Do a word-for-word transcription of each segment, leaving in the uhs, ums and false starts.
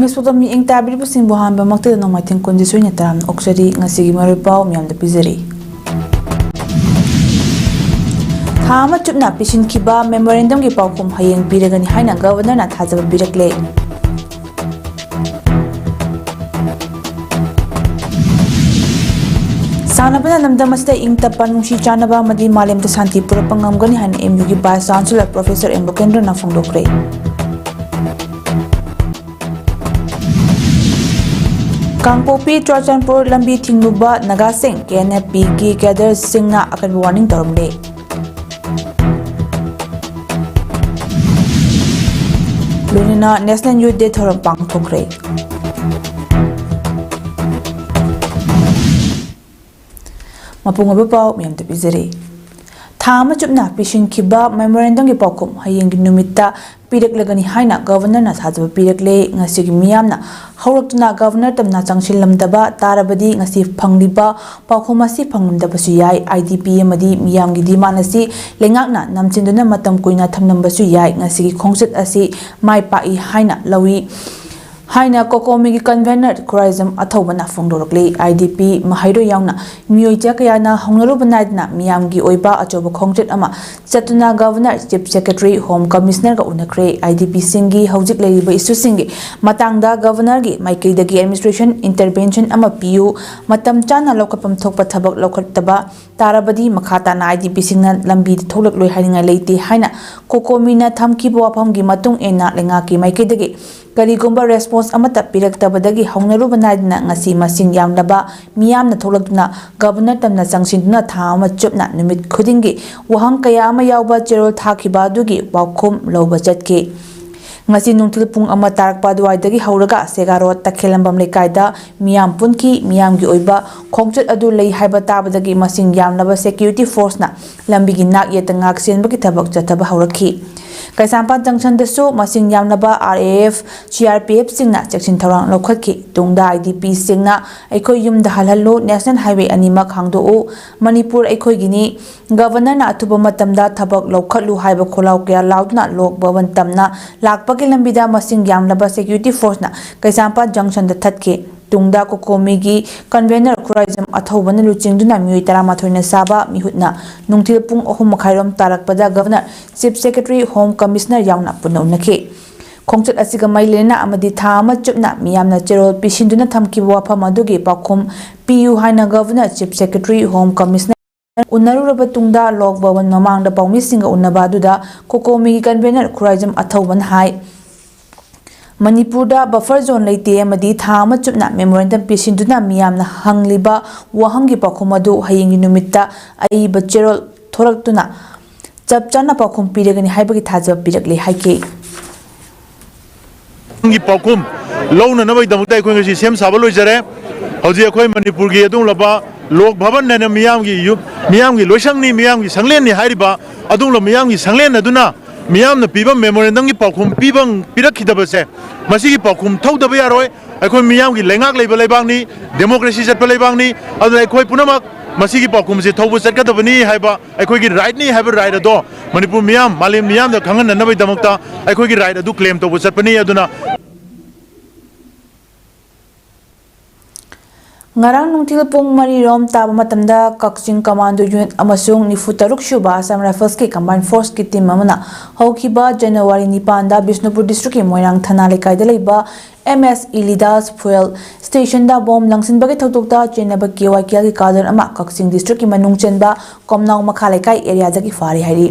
Facebookꯇ ꯃꯤꯠꯌꯦꯡ ꯇꯥꯕꯤꯔꯤꯕꯁꯤꯡꯕꯨ ꯑꯍꯥꯟꯕꯃꯛꯇꯗ ꯅꯣꯡꯃꯥꯏꯊꯦꯝ ꯀꯨꯟꯖꯁꯣꯏꯅ ꯇꯔꯥꯝꯅ ꯑꯣꯛꯆꯔꯤ꯫ ꯉꯁꯤꯒꯤ ꯃꯔꯨꯑꯣꯏ ꯄꯥꯎ ꯃꯌꯥꯝꯗ ꯄꯤꯖꯔꯤ꯫ ꯊꯥ ꯑꯃ ꯆꯨꯞꯅ ꯄꯤꯁꯤꯟꯈꯤꯕ memorandumꯒꯤ ꯄꯥꯎꯈꯨꯝ ꯍꯌꯦꯡ ꯄꯤꯔꯒꯅꯤ ꯍꯥꯏꯅ Governorꯅ ꯊꯥꯖꯕ ꯄꯤꯔꯛꯂꯦ꯫ ꯁꯥꯟꯅꯕꯅ ꯂꯝꯗꯝ ꯑꯁꯤꯗ ꯏꯪ ꯇꯞꯄ, ꯅꯨꯡꯁꯤ ꯆꯥꯟꯅꯕ ꯑꯃꯗꯤ ꯃꯥꯂꯦꯝꯗ ꯁꯥꯟꯇꯤ ꯄꯨꯔꯛꯄ ꯉꯝꯒꯅꯤ ꯍꯥꯏꯅ MUꯒꯤ Vice Chancellor Professor ꯑꯦꯝ ꯂꯣꯀꯦꯟꯗ꯭ꯔꯅ ꯐꯣꯡꯗꯣꯛꯈ꯭ꯔꯦ꯫ ꯀꯥꯡꯄꯣꯛꯄꯤ ꯆꯨꯔꯆꯥꯟꯄꯨꯔ ꯂꯝꯕꯤ ꯊꯤꯡꯂꯨꯕ ꯅꯥꯒꯥꯁꯤꯡ KNFPꯒꯤ cadreꯁꯤꯡꯅ ꯑꯀꯟꯕ warning ꯇꯧꯔꯝꯂꯦ꯫ ꯂꯣꯏꯅꯅ National Youth Day ꯊꯧꯔꯝ ꯄꯥꯡꯊꯣꯛꯈ꯭ꯔꯦ꯫ ꯃꯄꯨꯡ ꯑꯣꯏꯕ ꯄꯥꯎ ꯃꯌꯥꯝꯗ ꯄꯤꯖꯔꯤ꯫ ꯊꯥ ꯑꯃ ꯆꯨꯞꯅ ꯄꯤꯁꯤꯟꯈꯤꯕ memorandumꯒꯤ ꯄꯥꯎꯈꯨꯝ ꯍꯌꯦꯡꯒꯤ ꯅꯨꯃꯤꯠꯇ ꯄꯤꯔꯛꯂꯒꯅꯤ ꯍꯥꯏꯅ Governorꯅ ꯊꯥꯖꯕ ꯄꯤꯔꯛꯂꯦ꯫ ꯉꯁꯤꯒꯤ ꯃꯤꯌꯥꯝꯅ ꯍꯧꯔꯛꯇꯨꯅ Governor ꯇꯝꯅ ꯆꯪꯁꯤꯜꯂꯝꯗꯕ ꯇꯥꯔꯕꯗꯤ ꯉꯁꯤ ꯐꯪꯂꯤꯕ ꯄꯥꯎꯈꯨꯝ ꯑꯁꯤ ꯐꯪꯂꯝꯗꯕꯁꯨ ꯌꯥꯏ꯫ IDP ꯑꯃꯗꯤ ꯃꯤꯌꯥꯝꯒꯤ demand ꯑꯁꯤ ꯂꯩꯉꯥꯛꯅ ꯅꯝꯁꯤꯟꯗꯨꯅ ꯃꯇꯝ ꯀꯨꯏꯅ ꯊꯝꯂꯝꯕꯁꯨ ꯌꯥꯏ꯫ ꯉꯁꯤꯒꯤ ꯈꯣꯡꯆꯠ ꯑꯁꯤ ꯃꯥꯏ ꯄꯥꯛꯏ ꯍꯥꯏꯅ ꯂꯧꯏ ꯍꯥꯏꯅ COCOMIꯒꯤ convener ꯈꯨꯔꯥꯏꯖꯝ ꯑꯊꯧꯕꯅ ꯐꯣꯡꯗꯣꯔꯛꯂꯤ꯫ IDP ꯃꯍꯩꯔꯣꯏ ꯌꯥꯎꯅ ꯃꯤꯑꯣꯏ ꯆꯥ ꯀꯌꯥꯅ ꯍꯧꯅꯔꯨꯕ ꯅꯥꯏꯗꯅ ꯃꯤꯌꯥꯝꯒꯤ ꯑꯣꯏꯕ ꯑꯆꯧꯕ ꯈꯣꯡꯆꯠ ꯑꯃ ꯆꯠꯇꯨꯅ Governor, Chief Secretary, Home Commissionerꯒ ꯎꯅꯈ꯭ꯔꯦ꯫ IDPꯁꯤꯡꯒꯤ ꯍꯧꯖꯤꯛ ꯂꯩꯔꯤꯕ issueꯁꯤꯡꯒꯤ ꯃꯇꯥꯡꯗ Governorꯒꯤ ꯃꯥꯏꯀꯩꯗꯒꯤ administration intervention ꯑꯃ ꯄꯤꯌꯨ, ꯃꯇꯝ ꯆꯥꯅ ꯂꯧꯈꯠꯐꯝ ꯊꯣꯛꯄ ꯊꯕꯛ ꯂꯧꯈꯠꯇꯕ ꯇꯥꯔꯕꯗꯤ ꯃꯈꯥ ꯇꯥꯅ IDPꯁꯤꯡꯅ ꯂꯝꯕꯤꯗ ꯊꯣꯛꯂꯛꯂꯣꯏ ꯍꯥꯏꯅꯤꯡꯉꯥꯏ ꯂꯩꯇꯦ ꯍꯥꯏꯅ COCOMIꯅ ꯊꯝꯈꯤꯕ ꯋꯥꯐꯝꯒꯤ ꯃꯇꯨꯡ ꯏꯟꯅ ꯂꯩꯉꯥꯛꯀꯤ ꯃꯥꯏꯀꯩꯗꯒꯤ ꯀꯔꯤꯒꯨꯝꯕ response ꯑꯃꯠꯇ ꯄꯤꯔꯛꯇꯕꯗꯒꯤ ꯍꯧꯅꯔꯨꯕ ꯅꯥꯏꯗꯅ ꯉꯁꯤ ꯃꯁꯤꯡ ꯌꯥꯝꯂꯕ ꯃꯤꯌꯥꯝꯅ ꯊꯣꯛꯂꯛꯇꯨꯅ Governor ꯇꯝꯅ ꯆꯪꯁꯤꯟꯗꯨꯅ ꯊꯥ ꯑꯃ ꯆꯨꯞꯅ ꯅꯨꯃꯤꯠ ꯈꯨꯗꯤꯡꯒꯤ ꯋꯥꯍꯪ ꯀꯌꯥ ꯑꯃ ꯌꯥꯎꯕ ꯆꯦꯔꯣꯜ ꯊꯥꯈꯤꯕ ꯑꯗꯨꯒꯤ ꯄꯥꯎꯈꯨꯝ ꯂꯧꯕ ꯆꯠꯈꯤ꯫ ꯉꯁꯤ ꯅꯨꯡꯊꯤꯜ ꯄꯨꯡ ꯑꯃ ꯇꯥꯔꯛꯄ ꯑꯗꯨꯋꯥꯏꯗꯒꯤ ꯍꯧꯔꯒ ꯁꯦꯒꯥꯔꯣ ꯇꯈꯦꯜꯂꯝꯕꯝ ꯂꯩꯀꯥꯏꯗ ꯃꯤꯌꯥꯝ ꯄꯨꯟꯈꯤ꯫ ꯃꯤꯌꯥꯝꯒꯤ ꯑꯣꯏꯕ ꯈꯣꯡꯆꯠ ꯑꯗꯨ ꯂꯩ ꯍꯥꯏꯕ ꯇꯥꯕꯗꯒꯤ ꯃꯁꯤꯡ ꯌꯥꯝꯂꯕ security forceꯅ ꯂꯝꯕꯤꯒꯤ ꯅꯥꯛ ꯌꯦꯠꯇ ꯉꯥꯛ ꯁꯦꯟꯕꯒꯤ ꯊꯕꯛ ꯆꯠꯊꯕ ꯍꯧꯔꯛꯈꯤ꯫ ꯀꯩꯁꯥꯝꯄꯥꯠ ꯖꯪꯁꯟꯗꯁꯨ ꯃꯁꯤꯡ ꯌꯥꯝꯂꯕ R A F, C R P ꯑꯦꯐꯁꯤꯡꯅ ꯆꯦꯛꯁꯤꯟ ꯊꯧꯔꯥꯡ ꯂꯧꯈꯠꯈꯤ꯫ ꯇꯨꯡꯗ ꯑꯥꯏ ꯗꯤ ꯄꯤꯁꯤꯡꯅ "ꯑꯩꯈꯣꯏ ꯌꯨꯝꯗ ꯍꯜꯍꯜꯂꯨ, ꯅꯦꯁꯅꯦꯜ ꯍꯥꯏꯋꯦ ꯑꯅꯤꯃꯛ ꯍꯥꯡꯗꯣꯛꯎ, ꯃꯅꯤꯄꯨꯔ ꯑꯩꯈꯣꯏꯒꯤꯅꯤ, ꯒꯕꯔꯅꯔꯅ ꯑꯊꯨꯕ ꯃꯇꯝꯗ ꯊꯕꯛ ꯂꯧꯈꯠꯂꯨ" ꯍꯥꯏꯕ ꯈꯣꯜꯂꯥꯎ ꯀꯌꯥ ꯂꯥꯎꯗꯨꯅ ꯂꯣꯛ ꯚꯕꯟ ꯇꯝꯅ ꯂꯥꯛꯄꯒꯤ ꯂꯝꯕꯤꯗ ꯃꯁꯤꯡ ꯌꯥꯝꯂꯕ ꯁꯦꯀ꯭ꯌꯨꯔꯤꯇꯤ ꯐꯣꯔꯁꯅ ꯀꯩꯁꯥꯝꯄꯥꯠ ꯖꯪꯁꯟꯗ ꯊꯠꯈꯤ꯫ ꯇꯨꯡꯗ ꯀꯣꯀꯣꯃꯤꯒꯤ ꯀꯟꯚꯦꯅꯔ ꯈꯨꯔꯥꯏꯖꯝ ꯑꯊꯧꯕꯅ ꯂꯨꯆꯤꯡꯗꯨꯅ ꯃꯤꯑꯣꯏ ꯇꯔꯥꯃꯥꯊꯣꯏꯅ ꯁꯥꯕ ꯃꯤꯍꯨꯠꯅ ꯅꯨꯡꯊꯤꯜ ꯄꯨꯡ ꯑꯍꯨꯝ ꯃꯈꯥꯏꯔꯣꯝ ꯇꯥꯔꯛꯄꯗ governor, chief secretary, home commissioner ꯌꯥꯎꯅ ꯄꯨꯟꯅ ꯎꯅꯈꯤ꯫ ꯈꯣꯡꯆꯠ ꯑꯁꯤꯒ ꯃꯔꯤ ꯂꯩꯅꯅ ꯑꯃꯗꯤ ꯊꯥ ꯑꯃ ꯆꯨꯞꯅ ꯃꯤꯌꯥꯝꯅ ꯆꯦꯔꯣꯜ ꯄꯤꯁꯤꯟꯗꯨꯅ ꯊꯝꯈꯤꯕ ꯋꯥꯐꯝ ꯑꯗꯨꯒꯤ ꯄꯥꯎꯈꯨꯝ ꯄꯤꯌꯨ ꯍꯥꯏꯅ governor, chief secretary, home commissioner ꯎꯅꯔꯨꯔꯕ ꯇꯨꯡꯗ ꯂꯣꯛ ꯚꯕꯟ ꯃꯃꯥꯡꯗ ꯄꯥꯎꯃꯤꯁꯤꯡꯒ ꯎꯅꯕ ꯑꯗꯨꯗ ꯀꯣꯀꯣꯃꯤꯒꯤ ꯀꯟꯚꯦꯅꯔ ꯈꯨꯔꯥꯏꯖꯝ ꯑꯊꯧꯕꯅ ꯍꯥꯏ, ꯃꯅꯤꯄꯨꯔꯗ ꯕꯐꯔ ꯖꯣꯟ ꯂꯩꯇꯦ ꯑꯃꯗꯤ ꯊꯥ ꯑꯃ ꯆꯨꯞꯅ ꯃꯦꯃꯣꯔꯦꯟꯗꯝ ꯄꯤꯁꯤꯟꯗꯨꯅ ꯃꯤꯌꯥꯝꯅ ꯍꯪꯂꯤꯕ ꯋꯥꯍꯪꯒꯤ ꯄꯥꯎꯈꯨꯝ ꯑꯗꯨ ꯍꯌꯦꯡꯒꯤ ꯅꯨꯃꯤꯠꯇ ꯑꯏꯕ ꯆꯦꯔꯣꯜ ꯊꯣꯔꯛꯇꯨꯅ ꯆꯞ ꯆꯥꯅ ꯄꯥꯎꯈꯨꯝ ꯄꯤꯔꯒꯅꯤ ꯍꯥꯏꯕꯒꯤ ꯊꯥꯖꯕ ꯄꯤꯔꯛꯂꯤ ꯍꯥꯏꯈꯤ꯫ ꯒꯤ ꯄꯥꯎꯈꯨꯝ ꯂꯧꯅꯅꯕꯒꯤꯗꯃꯛꯇ ꯑꯩꯈꯣꯏ ꯉꯁꯤ ꯁꯦꯝ ꯁꯥꯕ ꯂꯣꯏꯖꯔꯦ꯫ ꯍꯧꯖꯤꯛ ꯑꯩꯈꯣꯏ ꯃꯅꯤꯄꯨꯔꯒꯤ ꯑꯗꯨꯒꯨꯝꯂꯕ ꯂꯣꯛ ꯚꯕꯟ ꯍꯥꯏꯅ ꯃꯤꯌꯥꯝꯒꯤ ꯌꯨꯝ, ꯃꯤꯌꯥꯝꯒꯤ ꯂꯣꯏꯁꯪꯅꯤ, ꯃꯤꯌꯥꯝꯒꯤ ꯁꯪꯂꯦꯟꯅꯤ ꯍꯥꯏꯔꯤꯕ ꯑꯗꯨꯒꯨꯝꯂꯕ ꯃꯤꯌꯥꯝꯒꯤ ꯁꯪꯂꯦꯟ ꯑꯗꯨꯅ ꯃꯤꯌꯥꯝꯅ ꯄꯤꯕ ꯃꯦꯃꯣꯔꯦꯟꯗꯝꯒꯤ ꯄꯥꯎꯈꯨꯝ ꯄꯤꯕ, ꯄꯤꯔꯛꯈꯤꯗꯕꯁꯦ, ꯃꯁꯤꯒꯤ ꯄꯥꯎꯈꯨꯝ ꯊꯧꯗꯕ ꯌꯥꯔꯣꯏ꯫ ꯑꯩꯈꯣꯏ ꯃꯤꯌꯥꯝꯒꯤ ꯂꯩꯉꯥꯛ ꯂꯩꯕ ꯂꯩꯕꯥꯛꯅꯤ, ꯗꯦꯃꯣꯀ꯭ꯔꯦꯁꯤ ꯆꯠꯄ ꯂꯩꯕꯥꯛꯅꯤ꯫ ꯑꯗꯨꯅ ꯑꯩꯈꯣꯏ ꯄꯨꯝꯅꯃꯛ ꯃꯁꯤꯒꯤ ꯄꯥꯎꯈꯨꯝꯁꯤ ꯊꯧꯕ ꯆꯠꯀꯗꯕꯅꯤ ꯍꯥꯏꯕ ꯑꯩꯈꯣꯏꯒꯤ ꯔꯥꯏꯠꯅꯤ ꯍꯥꯏꯕ ꯔꯥꯏꯠ ꯑꯗꯣ ꯃꯅꯤꯄꯨꯔ ꯃꯤꯌꯥꯝ, ꯃꯥꯂꯦꯝ ꯃꯤꯌꯥꯝꯗ ꯈꯪꯍꯟꯅꯅꯕꯒꯤꯗꯃꯛꯇ ꯑꯩꯈꯣꯏꯒꯤ ꯔꯥꯏꯠ ꯑꯗꯨ ꯀ꯭ꯂꯦꯝ ꯇꯧꯕ ꯆꯠꯄꯅꯤ꯫ ꯑꯗꯨꯅ ꯉꯔꯥꯡ ꯅꯨꯡꯊꯤꯜ ꯄꯨꯡ ꯃꯔꯤꯔꯣꯝ ꯇꯥꯕ ꯃꯇꯝꯗ ꯀꯛꯆꯤꯡ ꯀꯃꯥꯟꯗꯣ ꯌꯨꯅꯤꯠ ꯑꯃꯁꯨꯡ ꯅꯤꯐꯨ ꯇꯔꯨꯛ ꯁꯨꯕ ꯑꯁꯥꯝ ꯔꯥꯏꯐꯜꯁꯀꯤ ꯀꯝꯕꯥꯏꯟ ꯐꯣꯔꯁꯀꯤ ꯇꯤꯝ ꯑꯃꯅ ꯍꯧꯈꯤꯕ ꯖꯅꯋꯥꯔꯤ ꯅꯤꯄꯥꯟꯗ ꯕꯤꯁꯅꯨꯄꯨꯔ ꯗꯤꯁꯇ꯭ꯔꯤꯛꯀꯤ ꯃꯣꯏꯔꯥꯡ ꯊꯅꯥ ꯂꯩꯀꯥꯏꯗ ꯂꯩꯕ ꯑꯦꯝ ꯑꯦꯁ ꯏꯂꯤꯗꯥꯁ ꯐꯨꯌꯦꯜ ꯁ꯭ꯇꯦꯁꯟꯗ ꯕꯣꯝ ꯂꯪꯁꯤꯟꯕꯒꯤ ꯊꯧꯗꯣꯛꯇ ꯆꯦꯟꯅꯕ ꯀꯦ ꯋꯥꯏ ꯀꯦ ꯑꯦꯜꯒꯤ ꯀꯥꯗꯔ ꯑꯃ ꯀꯛꯆꯤꯡ ꯗꯤꯁꯇ꯭ꯔꯤꯛꯀꯤ ꯃꯅꯨꯡ ꯆꯟꯕ ꯀꯣꯝꯅꯥꯎ ꯃꯈꯥ ꯂꯩꯀꯥꯏ ꯑꯦꯔꯤꯌꯥꯗꯒꯤ ꯐꯥꯔꯦ ꯍꯥꯏꯔꯤ꯫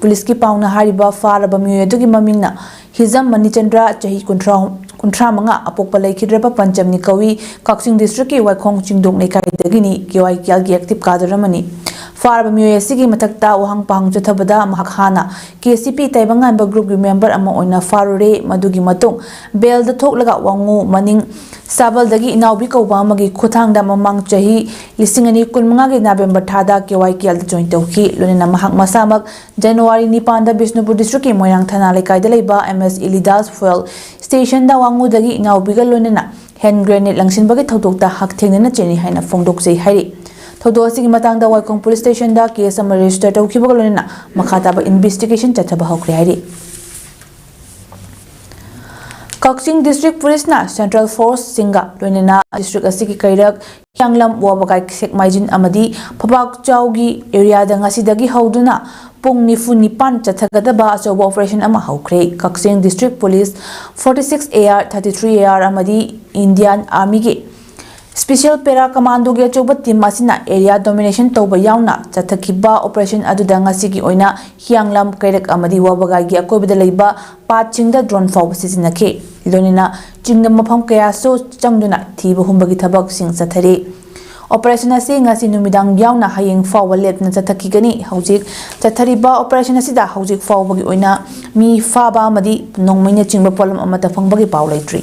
ꯄꯨꯂꯤꯁꯀꯤ ꯄꯥꯎꯅ ꯍꯥꯏꯔꯤꯕ ꯐꯥꯔꯕ ꯃꯤꯑꯣꯏ ꯑꯗꯨꯒꯤ ꯃꯃꯤꯡꯅ ꯍꯤꯖꯝ ꯃꯅꯤꯆꯟꯗ꯭ꯔ, ꯆꯍꯤ ꯀꯨꯟꯊ꯭ꯔꯥ, ꯀꯨꯟꯊ꯭ꯔꯥ ꯃꯉꯥ, ꯑꯄꯣꯛꯄ ꯂꯩꯈꯤꯗ꯭ꯔꯕ ꯄꯟꯆꯝꯅꯤ ꯀꯧꯏ, ꯀꯛꯆꯤꯡ ꯗꯤꯁꯇ꯭ꯔꯤꯛꯀꯤ ꯋꯥꯏꯈꯣꯡ ꯆꯤꯡꯗꯣꯡ ꯂꯩꯀꯥꯏꯗꯒꯤꯅꯤ, ꯀꯦ ꯋꯥꯏ ꯀꯦ ꯑꯦꯜꯒꯤ ꯑꯦꯛꯇꯤꯚ ꯀꯥꯗꯔ ꯑꯃꯅꯤ꯫ ꯐꯥꯔꯕ ꯃꯤꯑꯣꯏ ꯑꯁꯤꯒꯤ ꯃꯊꯛꯇ ꯋꯥꯍꯪ ꯄꯥꯎꯍꯪ ꯆꯠꯊꯕꯗ ꯃꯍꯥꯛ ꯍꯥꯟꯅ ꯀꯦ ꯁꯤ ꯄꯤ ꯇꯥꯏꯕꯪꯉꯥꯟꯕ ꯒ꯭ꯔꯨꯞꯀꯤ ꯃꯦꯝꯕꯔ ꯑꯃ ꯑꯣꯏꯅ ꯐꯥꯔꯨꯔꯦ꯫ ꯃꯗꯨꯒꯤ ꯃꯇꯨꯡ ꯕꯦꯜꯗ ꯊꯣꯛꯂꯒ ꯋꯥꯉꯨ ꯃꯅꯤꯡ ꯁꯥꯕꯜꯗꯒꯤ ꯏꯅꯥꯎꯕꯤ ꯀꯧꯕ ꯑꯃꯒꯤ ꯈꯨꯠꯊꯥꯡꯗ ꯃꯃꯥꯡ ꯆꯍꯤ ꯂꯤꯁꯤꯡ ꯑꯅꯤ ꯀꯨꯟꯃꯉꯥꯒꯤ ꯅꯕꯦꯝꯕꯔ ꯊꯥꯗ ꯀꯦ ꯋꯥꯏ ꯀꯦ ꯑꯦꯜꯗ ꯖꯣꯏꯟ ꯇꯧꯈꯤ꯫ ꯂꯣꯏꯅꯅ ꯃꯍꯥꯛ ꯃꯁꯥꯃꯛ ꯖꯅꯋꯥꯔꯤ ꯅꯤꯄꯥꯟꯗ ꯕꯤꯁꯅꯨꯄꯨꯔ ꯗꯤꯁꯇ꯭ꯔꯤꯛꯀꯤ ꯃꯣꯏꯔꯥꯡ ꯊꯅꯥ ꯂꯩꯀꯥꯏꯗ ꯂꯩꯕ ꯑꯦꯝ ꯑꯦꯁ ꯏꯂꯤꯗꯥꯁ ꯐꯨꯌꯦꯜ ꯁ꯭ꯇꯦꯁꯟꯗ ꯋꯥꯉꯨꯗꯒꯤ ꯏꯅꯥꯎꯕꯤꯒ ꯂꯣꯏꯅꯅ ꯍꯦꯟ ꯒ꯭ꯔꯦꯅꯦꯗ ꯂꯪꯁꯤꯟꯕꯒꯤ ꯊꯧꯗꯣꯛꯇ ꯍꯛꯊꯦꯡꯅꯅ ꯆꯦꯜꯂꯤ ꯍꯥꯏꯅ ꯐꯣꯡꯗꯣꯛꯆꯩ ꯍꯥꯏꯔꯤ꯫ ꯊꯧꯗꯣꯛ ꯑꯁꯤꯒꯤ ꯃꯇꯥꯡꯗ ꯋꯥꯏꯈꯣꯡ ꯄꯨꯂꯤꯁ ꯁ꯭ꯇꯦꯁꯟꯗ ꯀꯦꯁ ꯑꯃ ꯔꯦꯖꯤꯁꯇꯔ ꯇꯧꯈꯤꯕꯒ ꯂꯣꯏꯅꯅ ꯃꯈꯥ ꯇꯥꯕ ꯏꯟꯚꯦꯁꯇꯤꯒꯦꯁꯟ ꯆꯠꯊꯕ ꯍꯧꯈ꯭ꯔꯦ ꯍꯥꯏꯔꯤ꯫ ꯀꯛꯆꯤꯡ ꯗꯤꯁꯇ꯭ꯔꯤꯛ ꯄꯨꯂꯤꯁꯅ ꯁꯦꯟꯇ꯭ꯔꯦꯜ ꯐꯣꯔꯁꯁꯤꯡꯒ ꯂꯣꯏꯅꯅ ꯗꯤꯁꯇ꯭ꯔꯤꯛ ꯑꯁꯤꯒꯤ ꯀꯩꯔꯛ ꯍꯤꯌꯥꯡꯂꯝ, ꯋꯥꯕꯒꯥꯏ, ꯁꯦꯛꯃꯥꯏꯖꯤꯟ ꯑꯃꯗꯤ ꯐꯕꯥꯛꯆꯥꯎꯒꯤ ꯑꯦꯔꯤꯌꯥꯗ ꯉꯁꯤꯗꯒꯤ ꯍꯧꯗꯨꯅ ꯄꯨꯡ ꯅꯤꯐꯨ ꯅꯤꯄꯥꯟ ꯆꯠꯊꯒꯗꯕ ꯑꯆꯧꯕ ꯑꯣꯄꯔꯦꯁꯟ ꯑꯃ ꯍꯧꯈ꯭ꯔꯦ꯫ Kakching district police forty six A R, thirty three A R ꯑꯃꯗꯤ ꯏꯟꯗꯤꯌꯥꯟ ꯑꯥꯔꯃꯤꯒꯤ ꯁ꯭ꯄꯦꯁꯤꯌꯦꯜ ꯄꯦꯔꯥ ꯀꯃꯥꯟꯗꯣꯒꯤ ꯑꯆꯧꯕ ꯇꯤꯝ ꯑꯁꯤꯅ ꯑꯦꯔꯤꯌꯥ ꯗꯣꯃꯤꯅꯦꯁꯟ ꯇꯧꯕ ꯌꯥꯎꯅ ꯆꯠꯊꯈꯤꯕ ꯑꯣꯄꯔꯦꯁꯟ ꯑꯗꯨꯗ ꯉꯁꯤꯒꯤ ꯑꯣꯏꯅ ꯍꯤꯌꯥꯡꯂꯝ, ꯀꯩꯔꯛ ꯑꯃꯗꯤ ꯋꯥꯕꯒꯥꯏꯒꯤ ꯑꯀꯣꯏꯕꯗ ꯂꯩꯕ ꯄꯥꯠꯁꯤꯡꯗ ꯗ꯭ꯔꯣꯟ ꯐꯥꯎꯕ ꯁꯤꯖꯤꯟꯅꯈꯤ꯫ ꯂꯣꯏꯅꯅ ꯆꯤꯡꯗ ꯃꯐꯝ ꯀꯌꯥꯁꯨ ꯆꯪꯗꯨꯅ ꯊꯤꯕ ꯍꯨꯝꯕꯒꯤ ꯊꯕꯛꯁꯤꯡ ꯆꯠꯊꯔꯤ꯫ ꯑꯣꯄꯔꯦꯁꯟ ꯑꯁꯤ ꯉꯁꯤ ꯅꯨꯃꯤꯗꯥꯡ ꯌꯥꯎꯅ ꯍꯌꯦꯡ ꯐꯥꯎꯕ ꯂꯦꯞꯇꯅ ꯆꯠꯊꯈꯤꯒꯅꯤ꯫ ꯍꯧꯖꯤꯛ ꯆꯠꯊꯔꯤꯕ ꯑꯣꯄꯔꯦꯁꯟ ꯑꯁꯤꯗ ꯍꯧꯖꯤꯛ ꯐꯥꯎꯕꯒꯤ ꯑꯣꯏꯅ ꯃꯤ ꯐꯥꯕ ꯑꯃꯗꯤ ꯅꯣꯡꯃꯩꯅꯆꯤꯡꯕ ꯄꯣꯠꯂꯝ ꯑꯃꯠꯇ ꯐꯪꯕꯒꯤ ꯄꯥꯎ ꯂꯩꯇ꯭ꯔꯤ꯫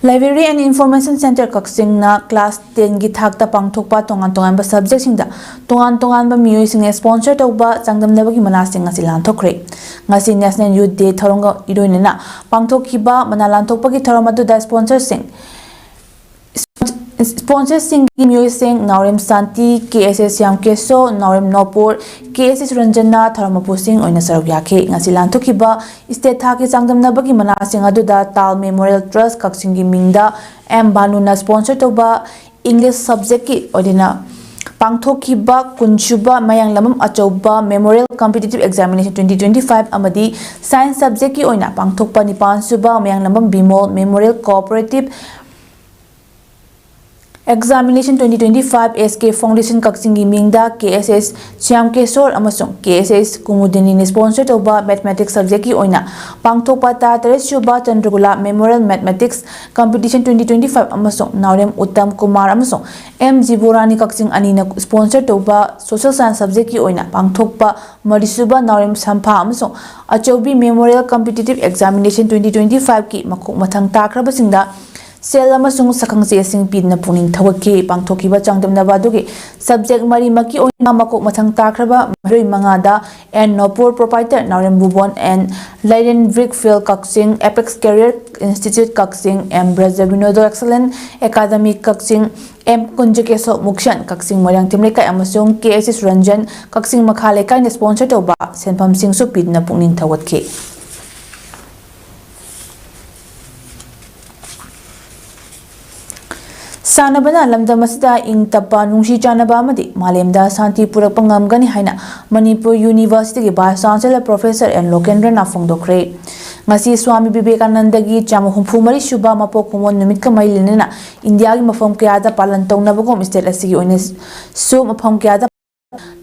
Library and Information Center ꯀꯛꯆꯤꯡꯅ class ten ꯒꯤ ꯊꯥꯛꯇ ꯄꯥꯡꯊꯣꯛꯄ ꯇꯣꯉꯥꯟ ꯇꯣꯉꯥꯟꯕ subject ꯁꯤꯡꯗ ꯇꯣꯉꯥꯟ ꯇꯣꯉꯥꯟꯕ ꯃꯤꯑꯣꯏꯁꯤꯡꯅ sponsor ꯇꯧꯕ ꯆꯥꯡꯗꯝꯅꯕꯒꯤ ꯃꯅꯥꯁꯤꯡ ꯑꯁꯤ ꯂꯥꯟꯊꯣꯛꯈ꯭ꯔꯦ꯫ ꯉꯁꯤ National Youth Day ꯊꯧꯔꯝꯒ ꯏꯔꯣꯏꯅꯅ ꯄꯥꯡꯊꯣꯛꯈꯤꯕ ꯃꯅꯥ ꯂꯥꯟꯊꯣꯛꯄꯒꯤ ꯊꯧꯔꯝ ꯑꯗꯨꯗ sponsor ꯁꯤꯡ, sponsor ꯁꯤꯡꯒꯤ ꯃꯤꯑꯣꯏꯁꯤꯡ ꯅꯥꯎꯔꯦꯝ ꯁꯥꯟꯇꯤ, ꯀꯦ ꯑꯦꯁ ꯑꯦꯁ ꯁ꯭ꯌꯥꯝ ꯀꯦꯁꯣ, ꯅꯥꯎꯔꯦꯝ ꯅꯣꯄꯨꯔ, ꯀꯦ ꯑꯦꯁ ꯑꯦꯁ ꯔꯟꯖꯅꯥ ꯊꯧꯔꯝ ꯃꯄꯨꯁꯤꯡ ꯑꯣꯏꯅ ꯁꯔꯨꯛ ꯌꯥꯈꯤ꯫ ꯉꯁꯤ ꯂꯥꯟꯊꯣꯛꯈꯤꯕ state ꯊꯥꯛꯀꯤ ꯆꯥꯡꯗꯝꯅꯕꯒꯤ ꯃꯅꯥꯁꯤꯡ ꯑꯗꯨꯗ ꯇꯥꯜ Memorial Trust ꯀꯛꯆꯤꯡꯒꯤ ꯃꯤꯡꯗ ꯑꯦꯝ ꯚꯥꯅꯨꯅ sponsor ꯇꯧꯕ English subject ꯀꯤ ꯑꯣꯏꯅ ꯄꯥꯡꯊꯣꯛꯈꯤꯕ ꯀꯨꯟꯁꯨꯕ ꯃꯌꯥꯡꯂꯝꯕꯝ ꯑꯆꯧꯕ Memorial Competitive Examination twenty twenty five ꯑꯃꯗꯤ Science subject ꯀꯤ ꯑꯣꯏꯅ ꯄꯥꯡꯊꯣꯛꯄ ꯅꯤꯄꯥꯟ ꯁꯨꯕ ꯃꯌꯥꯡꯂꯝꯕꯝ Bimol Memorial Cooperative Examination twenty twenty-five S K Foundation ꯀꯛꯆꯤꯡꯒꯤ ꯃꯤꯡꯗ K S S ꯁ꯭ꯌꯥꯝ ꯀꯦꯁꯣꯔ ꯑꯃꯁꯨꯡ K S S ꯀꯨꯃꯨꯗꯤꯅꯤꯅ sponsor ꯇꯧꯕ Mathematics subjectꯀꯤ ꯑꯣꯏꯅ ꯄꯥꯡꯊꯣꯛꯄ ꯇꯔꯥ ꯇꯔꯦꯠ ꯁꯨꯕ ꯆꯟꯗ꯭ꯔꯒꯨꯂꯥ Memorial Mathematics Competition twenty twenty-five ꯑꯃꯁꯨꯡ ꯅꯥꯎꯔꯦꯝ ꯎꯠꯇꯝ ꯀꯨꯃꯥꯔ ꯑꯃꯁꯨꯡ M ꯖꯤꯕꯣꯔꯥꯅꯤ ꯀꯛꯆꯤꯡ ꯑꯅꯤꯅ sponsor ꯇꯧꯕ Social Science subjectꯀꯤ ꯑꯣꯏꯅ ꯄꯥꯡꯊꯣꯛꯄ ꯃꯔꯤꯁꯨꯕ ꯅꯥꯎꯔꯦꯝ ꯁꯝꯐꯥ ꯑꯃꯁꯨꯡ ꯑꯆꯧꯕꯤ Memorial Competitive Examination twenty twenty-fiveꯀꯤ ꯃꯈꯣꯛ ꯃꯊꯪ ꯇꯥꯈ꯭ꯔꯕꯁꯤꯡꯗ ꯁꯦꯜ ꯑꯃꯁꯨꯡ ꯁꯛꯈꯪꯆꯦꯁꯤꯡ ꯄꯤꯗꯨꯅ ꯄꯨꯛꯅꯤꯡ ꯊꯧꯒꯠꯈꯤ꯫ ꯄꯥꯡꯊꯣꯛꯈꯤꯕ ꯆꯥꯡꯗꯝꯅꯕ ꯑꯗꯨꯒꯤ subject ꯃꯔꯤꯃꯛꯀꯤ ꯑꯣꯏꯅ ꯃꯀꯣꯛ ꯃꯊꯪ ꯇꯥꯈ꯭ꯔꯕ ꯃꯤꯑꯣꯏ ꯃꯉꯥꯗ N ꯅꯣꯄꯨꯔ, proprietor ꯅꯥꯎꯔꯦꯝ ꯕꯨꯕꯣꯟ, N ꯂꯩꯔꯦꯟ Brickfield ꯀꯛꯆꯤꯡ, Apex Career Institute ꯀꯛꯆꯤꯡ, M ꯕ꯭ꯔꯖꯕꯤꯅꯣꯗꯣ Excellent Academy ꯀꯛꯆꯤꯡ, M ꯀꯨꯟꯖꯀꯦꯁꯣ ꯃꯨꯛꯁꯟ ꯀꯛꯆꯤꯡ ꯃꯣꯏꯔꯥꯡꯊꯦꯝ ꯂꯩꯀꯥꯏ ꯑꯃꯁꯨꯡ K S S ꯔꯟꯖꯟ ꯀꯛꯆꯤꯡ ꯃꯈꯥ ꯂꯩꯀꯥꯏꯅ sponsor ꯇꯧꯕ ꯁꯦꯟꯐꯝꯁꯤꯡꯁꯨ ꯄꯤꯗꯨꯅ ꯄꯨꯛꯅꯤꯡ ꯊꯧꯒꯠꯈꯤ꯫ ꯁꯥꯟꯅꯕꯅ ꯂꯝꯗꯝ ꯑꯁꯤꯗ ꯏꯪ ꯇꯞꯄ, ꯅꯨꯡꯁꯤ ꯆꯥꯟꯅꯕ ꯑꯃꯗꯤ ꯃꯥꯂꯦꯝꯗ ꯁꯥꯟꯇꯤ ꯄꯨꯔꯛꯄ ꯉꯝꯒꯅꯤ ꯍꯥꯏꯅ Manipur Universityꯒꯤ Vice Chancellor Professor N ꯂꯣꯀꯦꯟꯗ꯭ꯔꯅ ꯐꯣꯡꯗꯣꯛꯈ꯭ꯔꯦ꯫ ꯉꯁꯤ ꯁ꯭ꯋꯥꯃꯤ ꯕꯤꯕꯦꯀꯥꯅꯟꯗꯒꯤ ꯆꯥꯝꯃ ꯍꯨꯝꯐꯨ ꯃꯔꯤ ꯁꯨꯕ ꯃꯄꯣꯛ ꯀꯨꯝꯑꯣꯟ ꯅꯨꯃꯤꯠꯀ ꯃꯔꯤ ꯂꯩꯅꯅ ꯏꯟꯗꯤꯌꯥꯒꯤ ꯃꯐꯝ ꯀꯌꯥꯗ ꯄꯥꯂꯟ ꯇꯧꯅꯕꯒꯨꯝ state ꯑꯁꯤꯒꯤ ꯑꯣꯏꯅꯁꯨ ꯃꯐꯝ ꯀꯌꯥꯗ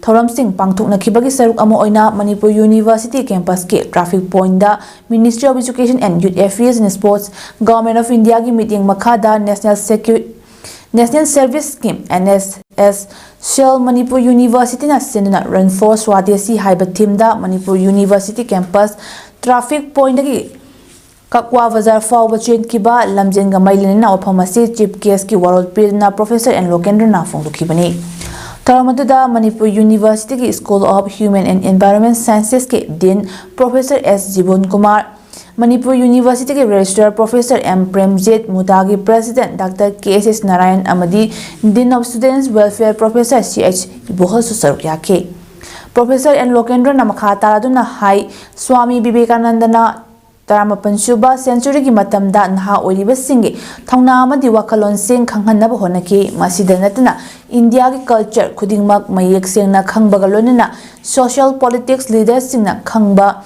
ꯊꯧꯔꯝꯁꯤꯡ ꯄꯥꯡꯊꯣꯛꯅꯈꯤꯕꯒꯤ ꯁꯔꯨꯛ ꯑꯃ ꯑꯣꯏꯅ Manipur University campusꯀꯤ traffic pointꯗ Ministry of Education and Youth Affairs and Sports, Government of Indiaꯒꯤ ꯃꯤꯠꯌꯦꯡ ꯃꯈꯥꯗ National Secu-, National Service Scheme, N S S Cell, Manipur Universityꯅ ꯁꯤꯟꯗꯨꯅ Run for Swadeshi ꯍꯥꯏꯕ themeꯗ ꯃꯅꯤꯄꯨꯔ University campus traffic pointꯗꯒꯤ ꯀꯛꯋꯥ ꯕꯖꯥꯔ ꯐꯥꯎꯕ ꯆꯦꯟꯈꯤꯕ ꯂꯝꯖꯦꯟꯒ ꯃꯔꯤ ꯂꯩꯅꯅ ꯋꯥꯐꯝ ꯑꯁꯤ chief guestꯀꯤ ꯋꯥꯔꯣꯜ ꯄꯤꯗꯨꯅ Professor N ꯂꯣꯀꯦꯟꯗ꯭ꯔꯅ ꯐꯣꯡꯗꯣꯛꯈꯤꯕꯅꯤ꯫ ꯊꯧꯔꯝ ꯑꯗꯨꯗ Manipur Universityꯒꯤ School of Human and Environment Sciencesꯀꯤ Dean Professor S ꯖꯤꯕꯣꯟ Kumar, Manipur Universityꯒꯤ Registrar Professor M Premjit, ꯃꯨꯗꯥꯒꯤ President Doctor K S S Narayan ꯑꯃꯗꯤ Dean of Students Welfare Professor C H ꯏꯕꯣꯍꯜꯁꯨ ꯁꯔꯨꯛ ꯌꯥꯈꯤ꯫ Professor N ꯂꯣꯀꯦꯟꯗ꯭ꯔꯅ ꯃꯈꯥ ꯇꯥꯔꯗꯨꯅ ꯍꯥꯏ, ꯁ꯭ꯋꯥꯃꯤ ꯕꯤꯕꯦꯀꯥꯅꯟꯗꯅ ꯇꯔꯥꯃꯥꯄꯟ ꯁꯨꯕ centuryꯒꯤ ꯃꯇꯝꯗ ꯅꯍꯥ ꯑꯣꯏꯔꯤꯕꯁꯤꯡꯒꯤ ꯊꯧꯅꯥ ꯑꯃꯗꯤ ꯋꯥꯈꯜꯂꯣꯟꯁꯤꯡ ꯈꯪꯍꯟꯅꯕ ꯍꯣꯠꯅꯈꯤ꯫ ꯃꯁꯤꯗ ꯅꯠꯇꯅ ꯏꯟꯗꯤꯌꯥꯒꯤ culture ꯈꯨꯗꯤꯡꯃꯛ ꯃꯌꯦꯛ ꯁꯦꯡꯅ ꯈꯪꯕꯒ ꯂꯣꯏꯅꯅ social politics leadersꯁꯤꯡꯅ ꯈꯪꯕ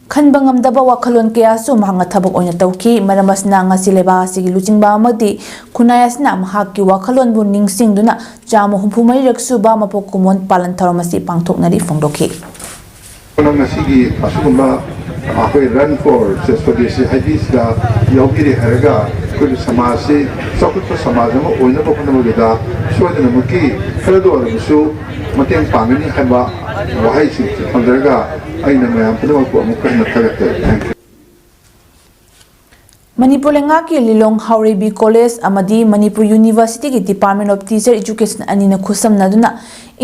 ꯈꯟꯕ ꯉꯝꯗꯕ ꯋꯥꯈꯜꯂꯣꯟ ꯀꯌꯥꯁꯨ ꯃꯍꯥꯛꯅ ꯊꯕꯛ ꯑꯣꯏꯅ ꯇꯧꯈꯤ꯫ ꯃꯔꯝ ꯑꯁꯤꯅ ꯉꯁꯤ ꯂꯩꯕꯥꯛ ꯑꯁꯤꯒꯤ ꯂꯨꯆꯤꯡꯕ ꯑꯃꯗꯤ ꯈꯨꯟꯅꯥꯏ ꯑꯁꯤꯅ ꯃꯍꯥꯛꯀꯤ ꯋꯥꯈꯜꯂꯣꯟꯕꯨ ꯅꯤꯡꯁꯤꯡꯗꯨꯅ ꯆꯥꯝꯃ ꯍꯨꯝꯐꯨ ꯃꯔꯤꯔꯛ ꯁꯨꯕ ꯃꯄꯣꯛ ꯀꯨꯝꯑꯣꯟ ꯄꯥꯂꯟ ꯊꯧꯔꯝ ꯑꯁꯤ ꯄꯥꯡꯊꯣꯛꯅꯔꯤ ꯐꯣꯡꯗꯣꯛꯈꯤ꯫ ꯉꯁꯤꯒꯤ ꯑꯁꯤꯒꯨꯝꯕ ꯑꯩꯈꯣꯏ Run for Swasthya ꯍꯥꯏꯗꯤ ꯁꯤꯗ ꯌꯥꯎꯕꯤꯔꯦ ꯍꯥꯏꯔꯒ ꯑꯩꯈꯣꯏꯒꯤ ꯁꯃꯥꯖꯁꯤ ꯆꯥꯎꯈꯠꯄ ꯁꯃꯥꯖ ꯑꯃ ꯑꯣꯏꯅꯕ ꯍꯣꯠꯅꯕꯗ ꯁꯣꯏꯗꯅꯃꯛꯀꯤ ꯈꯔꯗ ꯑꯣꯏꯔꯕꯁꯨ ꯃꯇꯦꯡ ꯄꯥꯡꯒꯅꯤ ꯍꯥꯏꯕ ꯋꯥꯍꯩꯁꯤꯡꯁꯤ ꯊꯝꯖꯔꯒ ꯑꯩꯅ ꯃꯌꯥꯝ ꯄꯨꯝꯅꯃꯛꯄꯨ ꯑꯃꯨꯛ ꯍꯟꯅ ꯊꯥꯒꯠꯆꯔꯤ꯫ Thank you꯫ ꯃꯅꯤꯄꯨꯔ ꯂꯩꯉꯥꯛꯀꯤ ꯂꯤꯂꯣꯡ ꯍꯥꯎꯔꯩꯕꯤ ꯀꯣꯂꯦꯖ ꯑꯃꯗꯤ ꯃꯅꯤꯄꯨꯔ ꯌꯨꯅꯤꯚꯔꯁꯤꯇꯤꯒꯤ Department of Teacher Education ꯑꯅꯤꯅ ꯈꯨꯠꯁꯝꯅꯗꯨꯅ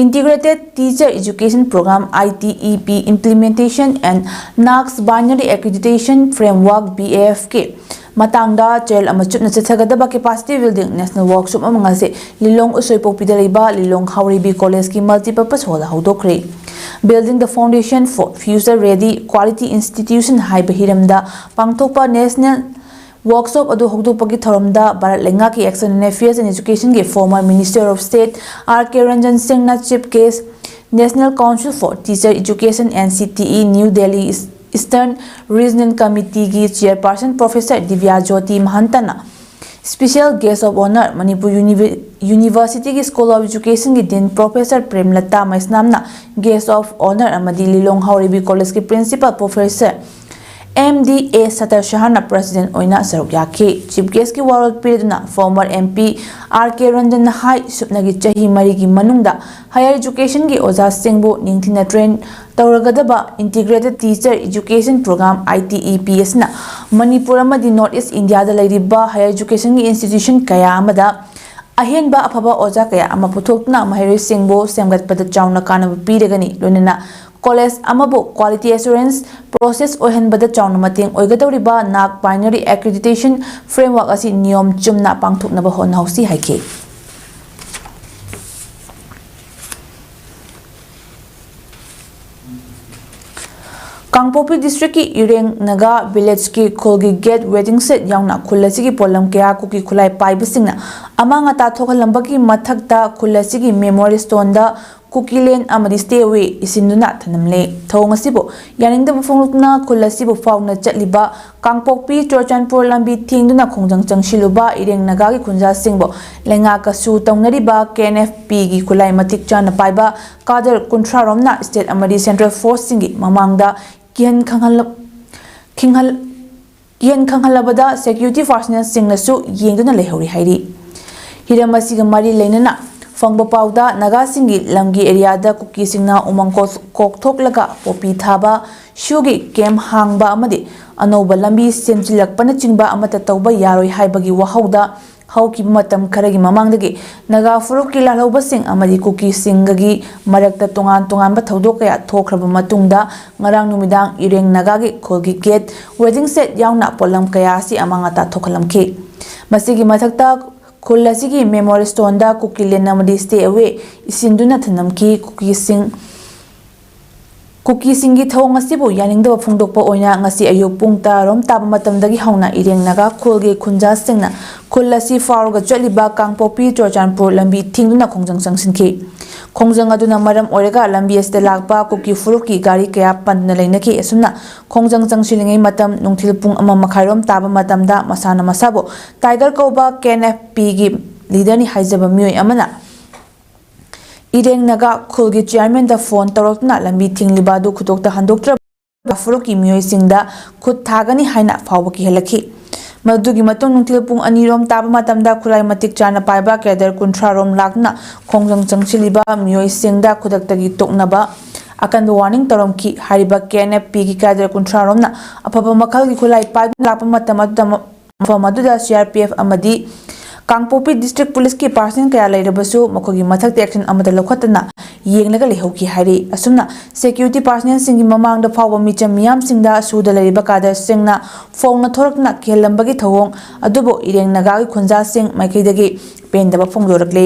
Integrated Teacher Education Program, I T E P, Implementation and NAAC Binary Accreditation Framework, B A F K, ꯃꯇꯥꯡꯗ ꯆꯌꯣꯜ ꯑꯃ ꯆꯨꯞꯅ ꯆꯠꯊꯒꯗꯕ capacity building national workshop ꯑꯃ ꯉꯁꯤ ꯂꯤꯂꯣꯡ ꯎꯁꯣꯏꯄꯣꯛꯄꯤꯗ ꯂꯩꯕ ꯂꯤꯂꯣꯡ ꯍꯥꯎꯔꯩꯕꯤ ꯀꯣꯂꯦꯖꯀꯤ multipurpose hall the ꯍꯧꯗꯣꯛꯈ꯭ꯔꯦ꯫ Building the foundation for future ready quality institution ꯍꯥꯏꯕ ꯍꯤꯔꯝꯗ ꯄꯥꯡꯊꯣꯛꯄ national workshop ꯑꯗꯨ ꯍꯧꯗꯣꯛꯄꯒꯤ ꯊꯧꯔꯝꯗ ꯚꯥꯔꯠ ꯂꯩꯉꯥꯛꯀꯤ Action and Affairs and Education ꯒꯤ former Minister of State R K Ranjan Singh ꯅ chief guest, National Council for Teacher Education, N C T E, New Delhi Eastern Regional Committee ꯒꯤ chairperson Professor ꯗꯤꯕ꯭ꯌꯥ ꯖꯣꯇꯤ ꯃꯍꯟꯇꯅ special guest of honour, Manipur University ꯒꯤ School of Education ꯒꯤ Dean Professor ꯄ꯭ꯔꯦꯝꯂꯇꯥ ꯃꯩꯁꯅꯥꯝꯅ guest of honour ꯑꯃꯗꯤ ꯂꯤꯂꯣꯡ ꯍꯥꯎꯔꯩꯕꯤ ꯀꯣꯂꯦꯖꯀꯤ Principal Professor M D A ꯁꯇꯔ ꯁꯍꯥꯅ president ꯑꯣꯏꯅ ꯁꯔꯨꯛ ꯌꯥꯈꯤ꯫ Chief guest ꯀꯤ ꯋꯥꯔꯣꯜ ꯄꯤꯔꯗꯨꯅ former M P R K Ranjan ꯅ ꯍꯥꯏ, ꯁꯨꯞꯅꯒꯤ ꯆꯍꯤ ꯃꯔꯤꯒꯤ ꯃꯅꯨꯡꯗ higher education ꯒꯤ ꯑꯣꯖꯥꯁꯤꯡꯕꯨ ꯅꯤꯡꯊꯤꯅ train ꯇꯧꯔꯒꯗꯕ Integrated Teacher Education Program, I T E P, ꯑꯁꯤꯅ ꯃꯅꯤꯄꯨꯔ ꯑꯃꯗꯤ North East India ꯗ ꯂꯩꯔꯤꯕ higher education ꯒꯤ institution ꯀꯌꯥ ꯑꯃꯗ ꯑꯍꯦꯟꯕ ꯑꯐꯕ ꯑꯣꯖꯥ ꯀꯌꯥ ꯑꯃ ꯄꯨꯊꯣꯛꯇꯨꯅ ꯃꯍꯩꯔꯣꯏꯁꯤꯡꯕꯨ ꯁꯦꯝꯒꯠꯄꯗ ꯆꯥꯎꯅ ꯀꯥꯟꯅꯕ ꯄꯤꯔꯒꯅꯤ, ꯂꯣꯏꯅꯅ ꯀꯣꯂꯦꯖ ꯑꯃꯕꯨ quality assurance process ꯑꯣꯏꯍꯟꯕꯗ ꯆꯥꯎꯅ ꯃꯇꯦꯡ ꯑꯣꯏꯒꯗꯧꯔꯤꯕ NAAC Binary Accreditation Framework ꯑꯁꯤ ꯅꯤꯌꯣꯝ ꯆꯨꯝꯅ ꯄꯥꯡꯊꯣꯛꯅꯕ ꯍꯣꯠꯅꯍꯧꯁꯤ ꯍꯥꯏꯈꯤ꯫ ꯀꯥꯡꯄꯣꯛꯄꯤ district ꯀꯤ ꯏꯔꯦꯡ ꯅꯥꯒꯥ village ꯀꯤ ꯈꯨꯜꯒꯤ gate waiting shed ꯌꯥꯎꯅ ꯈꯨꯜ ꯑꯁꯤꯒꯤ ꯄꯣꯠꯂꯝ ꯀꯌꯥ ꯀꯨꯀꯤ ꯈꯨꯠꯂꯥꯏ ꯄꯥꯏꯕꯁꯤꯡꯅ ꯑꯃꯥꯡ ꯑꯇꯥ ꯊꯣꯛꯍꯜꯂꯝꯕꯒꯤ ꯃꯊꯛꯇ ꯈꯨꯜ ꯑꯁꯤꯒꯤ memory stone ꯗ Kuki Land ꯑꯃꯗꯤ Stay Away ꯏꯁꯤꯟꯗꯨꯅ ꯊꯅꯝꯂꯦ꯫ ꯊꯧꯑꯣꯡ ꯑꯁꯤꯕꯨ ꯌꯥꯅꯤꯡꯗꯕ ꯐꯣꯡꯗꯣꯛꯇꯨꯅ ꯈꯨꯜ ꯑꯁꯤꯕꯨ ꯐꯥꯎꯅ ꯆꯠꯂꯤꯕ ꯀꯥꯡꯄꯣꯛꯄꯤ ꯆꯨꯔꯆꯥꯟꯄꯨꯔ ꯂꯝꯕꯤ ꯊꯤꯡꯗꯨꯅ ꯈꯣꯡꯖꯪ ꯆꯪꯁꯤꯜꯂꯨꯕ ꯏꯔꯦꯡ ꯅꯥꯒꯥꯒꯤ ꯈꯨꯟꯖꯥꯁꯤꯡꯕꯨ ꯂꯩꯉꯥꯛ ꯀꯁꯨ ꯇꯧꯅꯔꯤꯕ K N F P ꯒꯤ ꯈꯨꯠꯂꯥꯏ ꯃꯇꯤꯛ ꯆꯥꯅ ꯄꯥꯏꯕ cadre ꯀꯨꯟꯊ꯭ꯔꯥ ꯔꯣꯝꯅ state ꯑꯃꯗꯤ central force ꯁꯤꯡꯒꯤ ꯃꯃꯥꯡꯗ ꯀꯤꯍꯟ ꯈꯪꯍꯜꯂ-, ꯈꯤꯡꯍꯜ-, ꯀꯤꯍꯟ ꯈꯪꯍꯜꯂꯕꯗ security personnel ꯁꯤꯡꯅꯁꯨ ꯌꯦꯡꯗꯨꯅ ꯂꯩꯍꯧꯔꯤ ꯍꯥꯏꯔꯤ꯫ ꯍꯤꯔꯝ ꯑꯁꯤꯒ ꯃꯔꯤ ꯂꯩꯅꯅ ꯐꯪꯕ ꯄꯥꯎꯗ, ꯅꯥꯒꯥꯁꯤꯡꯒꯤ ꯂꯝꯒꯤ area ꯗ ꯀꯨꯀꯤꯁꯤꯡꯅ ꯎꯃꯪ ꯀꯣꯛ-, ꯀꯣꯛꯊꯣꯛꯂꯒ ꯄꯣꯄꯤ ꯊꯥꯕ, ꯁꯨꯒꯤ camp ꯍꯥꯡꯕ ꯑꯃꯗꯤ ꯑꯅꯧꯕ ꯂꯝꯕꯤ ꯁꯦꯝꯖꯤꯜꯂꯛꯄꯅꯆꯤꯡꯕ ꯑꯃꯠꯇ ꯇꯧꯕ ꯌꯥꯔꯣꯏ ꯍꯥꯏꯕꯒꯤ ꯋꯥꯍꯧꯗ ꯍꯧꯈꯤꯕ ꯃꯇꯝ ꯈꯔꯒꯤ ꯃꯃꯥꯡꯗꯒꯤ ꯅꯥꯒꯥ ꯐꯨꯔꯨꯞꯀꯤ ꯂꯥꯜꯍꯧꯕꯁꯤꯡ ꯑꯃꯗꯤ ꯀꯨꯀꯤꯁꯤꯡꯒꯒꯤ ꯃꯔꯛꯇ ꯇꯣꯉꯥꯟ ꯇꯣꯉꯥꯟꯕ ꯊꯧꯗꯣꯛ ꯀꯌꯥ ꯊꯣꯛꯈ꯭ꯔꯕ ꯃꯇꯨꯡꯗ, ꯉꯔꯥꯡ ꯅꯨꯃꯤꯗꯥꯡ ꯏꯔꯦꯡ ꯅꯥꯒꯥꯒꯤ ꯈꯨꯜꯒꯤ gate, waiting shed ꯌꯥꯎꯅ ꯄꯣꯠꯂꯝ ꯀꯌꯥ ꯑꯁꯤ ꯑꯃꯥꯡ ꯑꯇꯥ ꯊꯣꯛꯍꯜꯂꯝꯈꯤ꯫ ꯃꯁꯤꯒꯤ ꯃꯊꯛꯇ ꯈꯨꯜ ꯑꯁꯤꯒꯤ memory stone ꯗ Kuki Land ꯑꯃꯗꯤ Stay Away ꯏꯁꯤꯟꯗꯨꯅ ꯊꯅꯝꯈꯤ꯫ ꯀꯨꯀꯤꯁꯤꯡ, ꯀꯨꯀꯤꯁꯤꯡꯒꯤ ꯊꯧꯑꯣꯡ ꯑꯁꯤꯕꯨ ꯌꯥꯅꯤꯡꯗꯕ ꯐꯣꯡꯗꯣꯛꯄ ꯑꯣꯏꯅ ꯉꯁꯤ ꯑꯌꯨꯛ ꯄꯨꯡ ꯇꯔꯥ ꯔꯣꯝ ꯇꯥꯕ ꯃꯇꯝꯗꯒꯤ ꯍꯧꯅ ꯏꯔꯦꯡ ꯅꯥꯒꯥ ꯈꯨꯜꯒꯤ ꯈꯨꯟꯖꯥꯁꯤꯡꯅ ꯈꯨꯜ ꯑꯁꯤ ꯐꯥꯎꯔꯒ ꯆꯠꯂꯤꯕ ꯀꯥꯡꯄꯣꯛꯄꯤ ꯆꯨꯔꯆꯥꯟꯄꯨꯔ ꯂꯝꯕꯤ ꯊꯤꯡꯗꯨꯅ ꯈꯣꯡꯖꯪ ꯆꯪꯁꯤꯟꯈꯤ꯫ ꯈꯣꯡꯖꯪ ꯑꯗꯨꯅ ꯃꯔꯝ ꯑꯣꯏꯔꯒ ꯂꯝꯕꯤ ꯑꯁꯤꯗ ꯂꯥꯛꯄ ꯀꯨꯀꯤ ꯐꯨꯔꯨꯞꯀꯤ ꯒꯥꯔꯤ ꯀꯌꯥ ꯄꯟꯗꯨꯅ ꯂꯩꯅꯈꯤ꯫ ꯑꯁꯨꯝꯅ ꯈꯣꯡꯖꯪ ꯆꯪꯁꯤꯜꯂꯤꯉꯩ ꯃꯇꯝ ꯅꯨꯡꯊꯤꯜ ꯄꯨꯡ ꯑꯃ ꯃꯈꯥꯏ ꯔꯣꯝ ꯇꯥꯕ ꯃꯇꯝꯗ ꯃꯁꯥꯅ ꯃꯁꯥꯕꯨ Tiger ꯀꯧꯕ K N F P ꯒꯤ leader ꯅꯤ ꯍꯥꯏꯖꯕ ꯃꯤꯑꯣꯏ ꯑꯃꯅ ꯏꯔꯦꯡ ꯅꯥꯒꯥ ꯈꯨꯜꯒꯤ chairman ꯗ phone ꯇꯧꯔꯛꯇꯨꯅ ꯂꯝꯕꯤ ꯊꯤꯡꯂꯤꯕ ꯑꯗꯨ ꯈꯨꯗꯣꯛꯇ ꯍꯟꯗꯣꯛꯇ꯭ꯔꯕ ꯐꯨꯔꯨꯞꯀꯤ ꯃꯤꯑꯣꯏꯁꯤꯡꯗ ꯈꯨꯠ ꯊꯥꯒꯅꯤ ꯍꯥꯏꯅ ꯐꯥꯎꯕ ꯀꯤꯍꯜꯂꯛꯈꯤ꯫ ꯃꯗꯨꯒꯤ ꯃꯇꯨꯡ ꯅꯨꯡꯊꯤꯜ ꯄꯨꯡ ꯑꯅꯤ ꯔꯣꯝ ꯇꯥꯕ ꯃꯇꯝꯗ ꯈꯨꯠꯂꯥꯏ ꯃꯇꯤꯛ ꯆꯥꯅ ꯄꯥꯏꯕ cadre ꯀꯨꯟꯊ꯭ꯔꯥ ꯔꯣꯝ ꯂꯥꯛꯇꯨꯅ ꯈꯣꯡꯖꯪ ꯆꯪꯁꯤꯜꯂꯤꯕ ꯃꯤꯑꯣꯏꯁꯤꯡꯗ ꯈꯨꯗꯛꯇꯒꯤ ꯇꯣꯛꯅꯕ ꯑꯀꯟꯕ warning ꯇꯧꯔꯝꯈꯤ꯫ ꯍꯥꯏꯔꯤꯕ K N F P ꯒꯤ cadre ꯀꯨꯟꯊ꯭ꯔꯥ ꯔꯣꯝꯅ ꯑꯐꯕ ꯃꯈꯜꯒꯤ ꯈꯨꯠꯂꯥꯏ ꯄꯥꯏꯗꯨꯅ ꯂꯥꯛꯄ ꯃꯇꯝ ꯑꯗꯨꯗ ꯃꯐꯝ ꯑꯗꯨꯗ C R P F ꯑꯃꯗꯤ ꯀꯥꯡꯄꯣꯛꯄꯤ district police ꯀꯤ personnel ꯀꯌꯥ ꯂꯩꯔꯕꯁꯨ ꯃꯈꯣꯏꯒꯤ ꯃꯊꯛꯇ action ꯑꯃꯠꯇ ꯂꯧꯈꯠꯇꯅ ꯌꯦꯡꯂꯒ ꯂꯩꯍꯧꯈꯤ ꯍꯥꯏꯔꯤ꯫ ꯑꯁꯨꯝꯅ security personnel ꯁꯤꯡꯒꯤ ꯃꯃꯥꯡꯗ ꯐꯥꯎꯕ ꯃꯤꯆꯝ ꯃꯤꯌꯥꯝꯁꯤꯡꯗ ꯁꯨꯗ ꯂꯩꯔꯤꯕ cadre ꯁꯤꯡꯅ ꯐꯣꯡꯅ ꯊꯣꯔꯛꯇꯨꯅ ꯀꯤꯍꯜꯂꯝꯕꯒꯤ ꯊꯧꯑꯣꯡ ꯑꯗꯨꯕꯨ ꯏꯔꯦꯡ ꯅꯥꯒꯥꯒꯤ ꯈꯨꯟꯖꯥꯁꯤꯡ ꯃꯥꯏꯀꯩꯗꯒꯤ ꯄꯦꯟꯗꯕ ꯐꯣꯡꯗꯣꯔꯛꯂꯤ꯫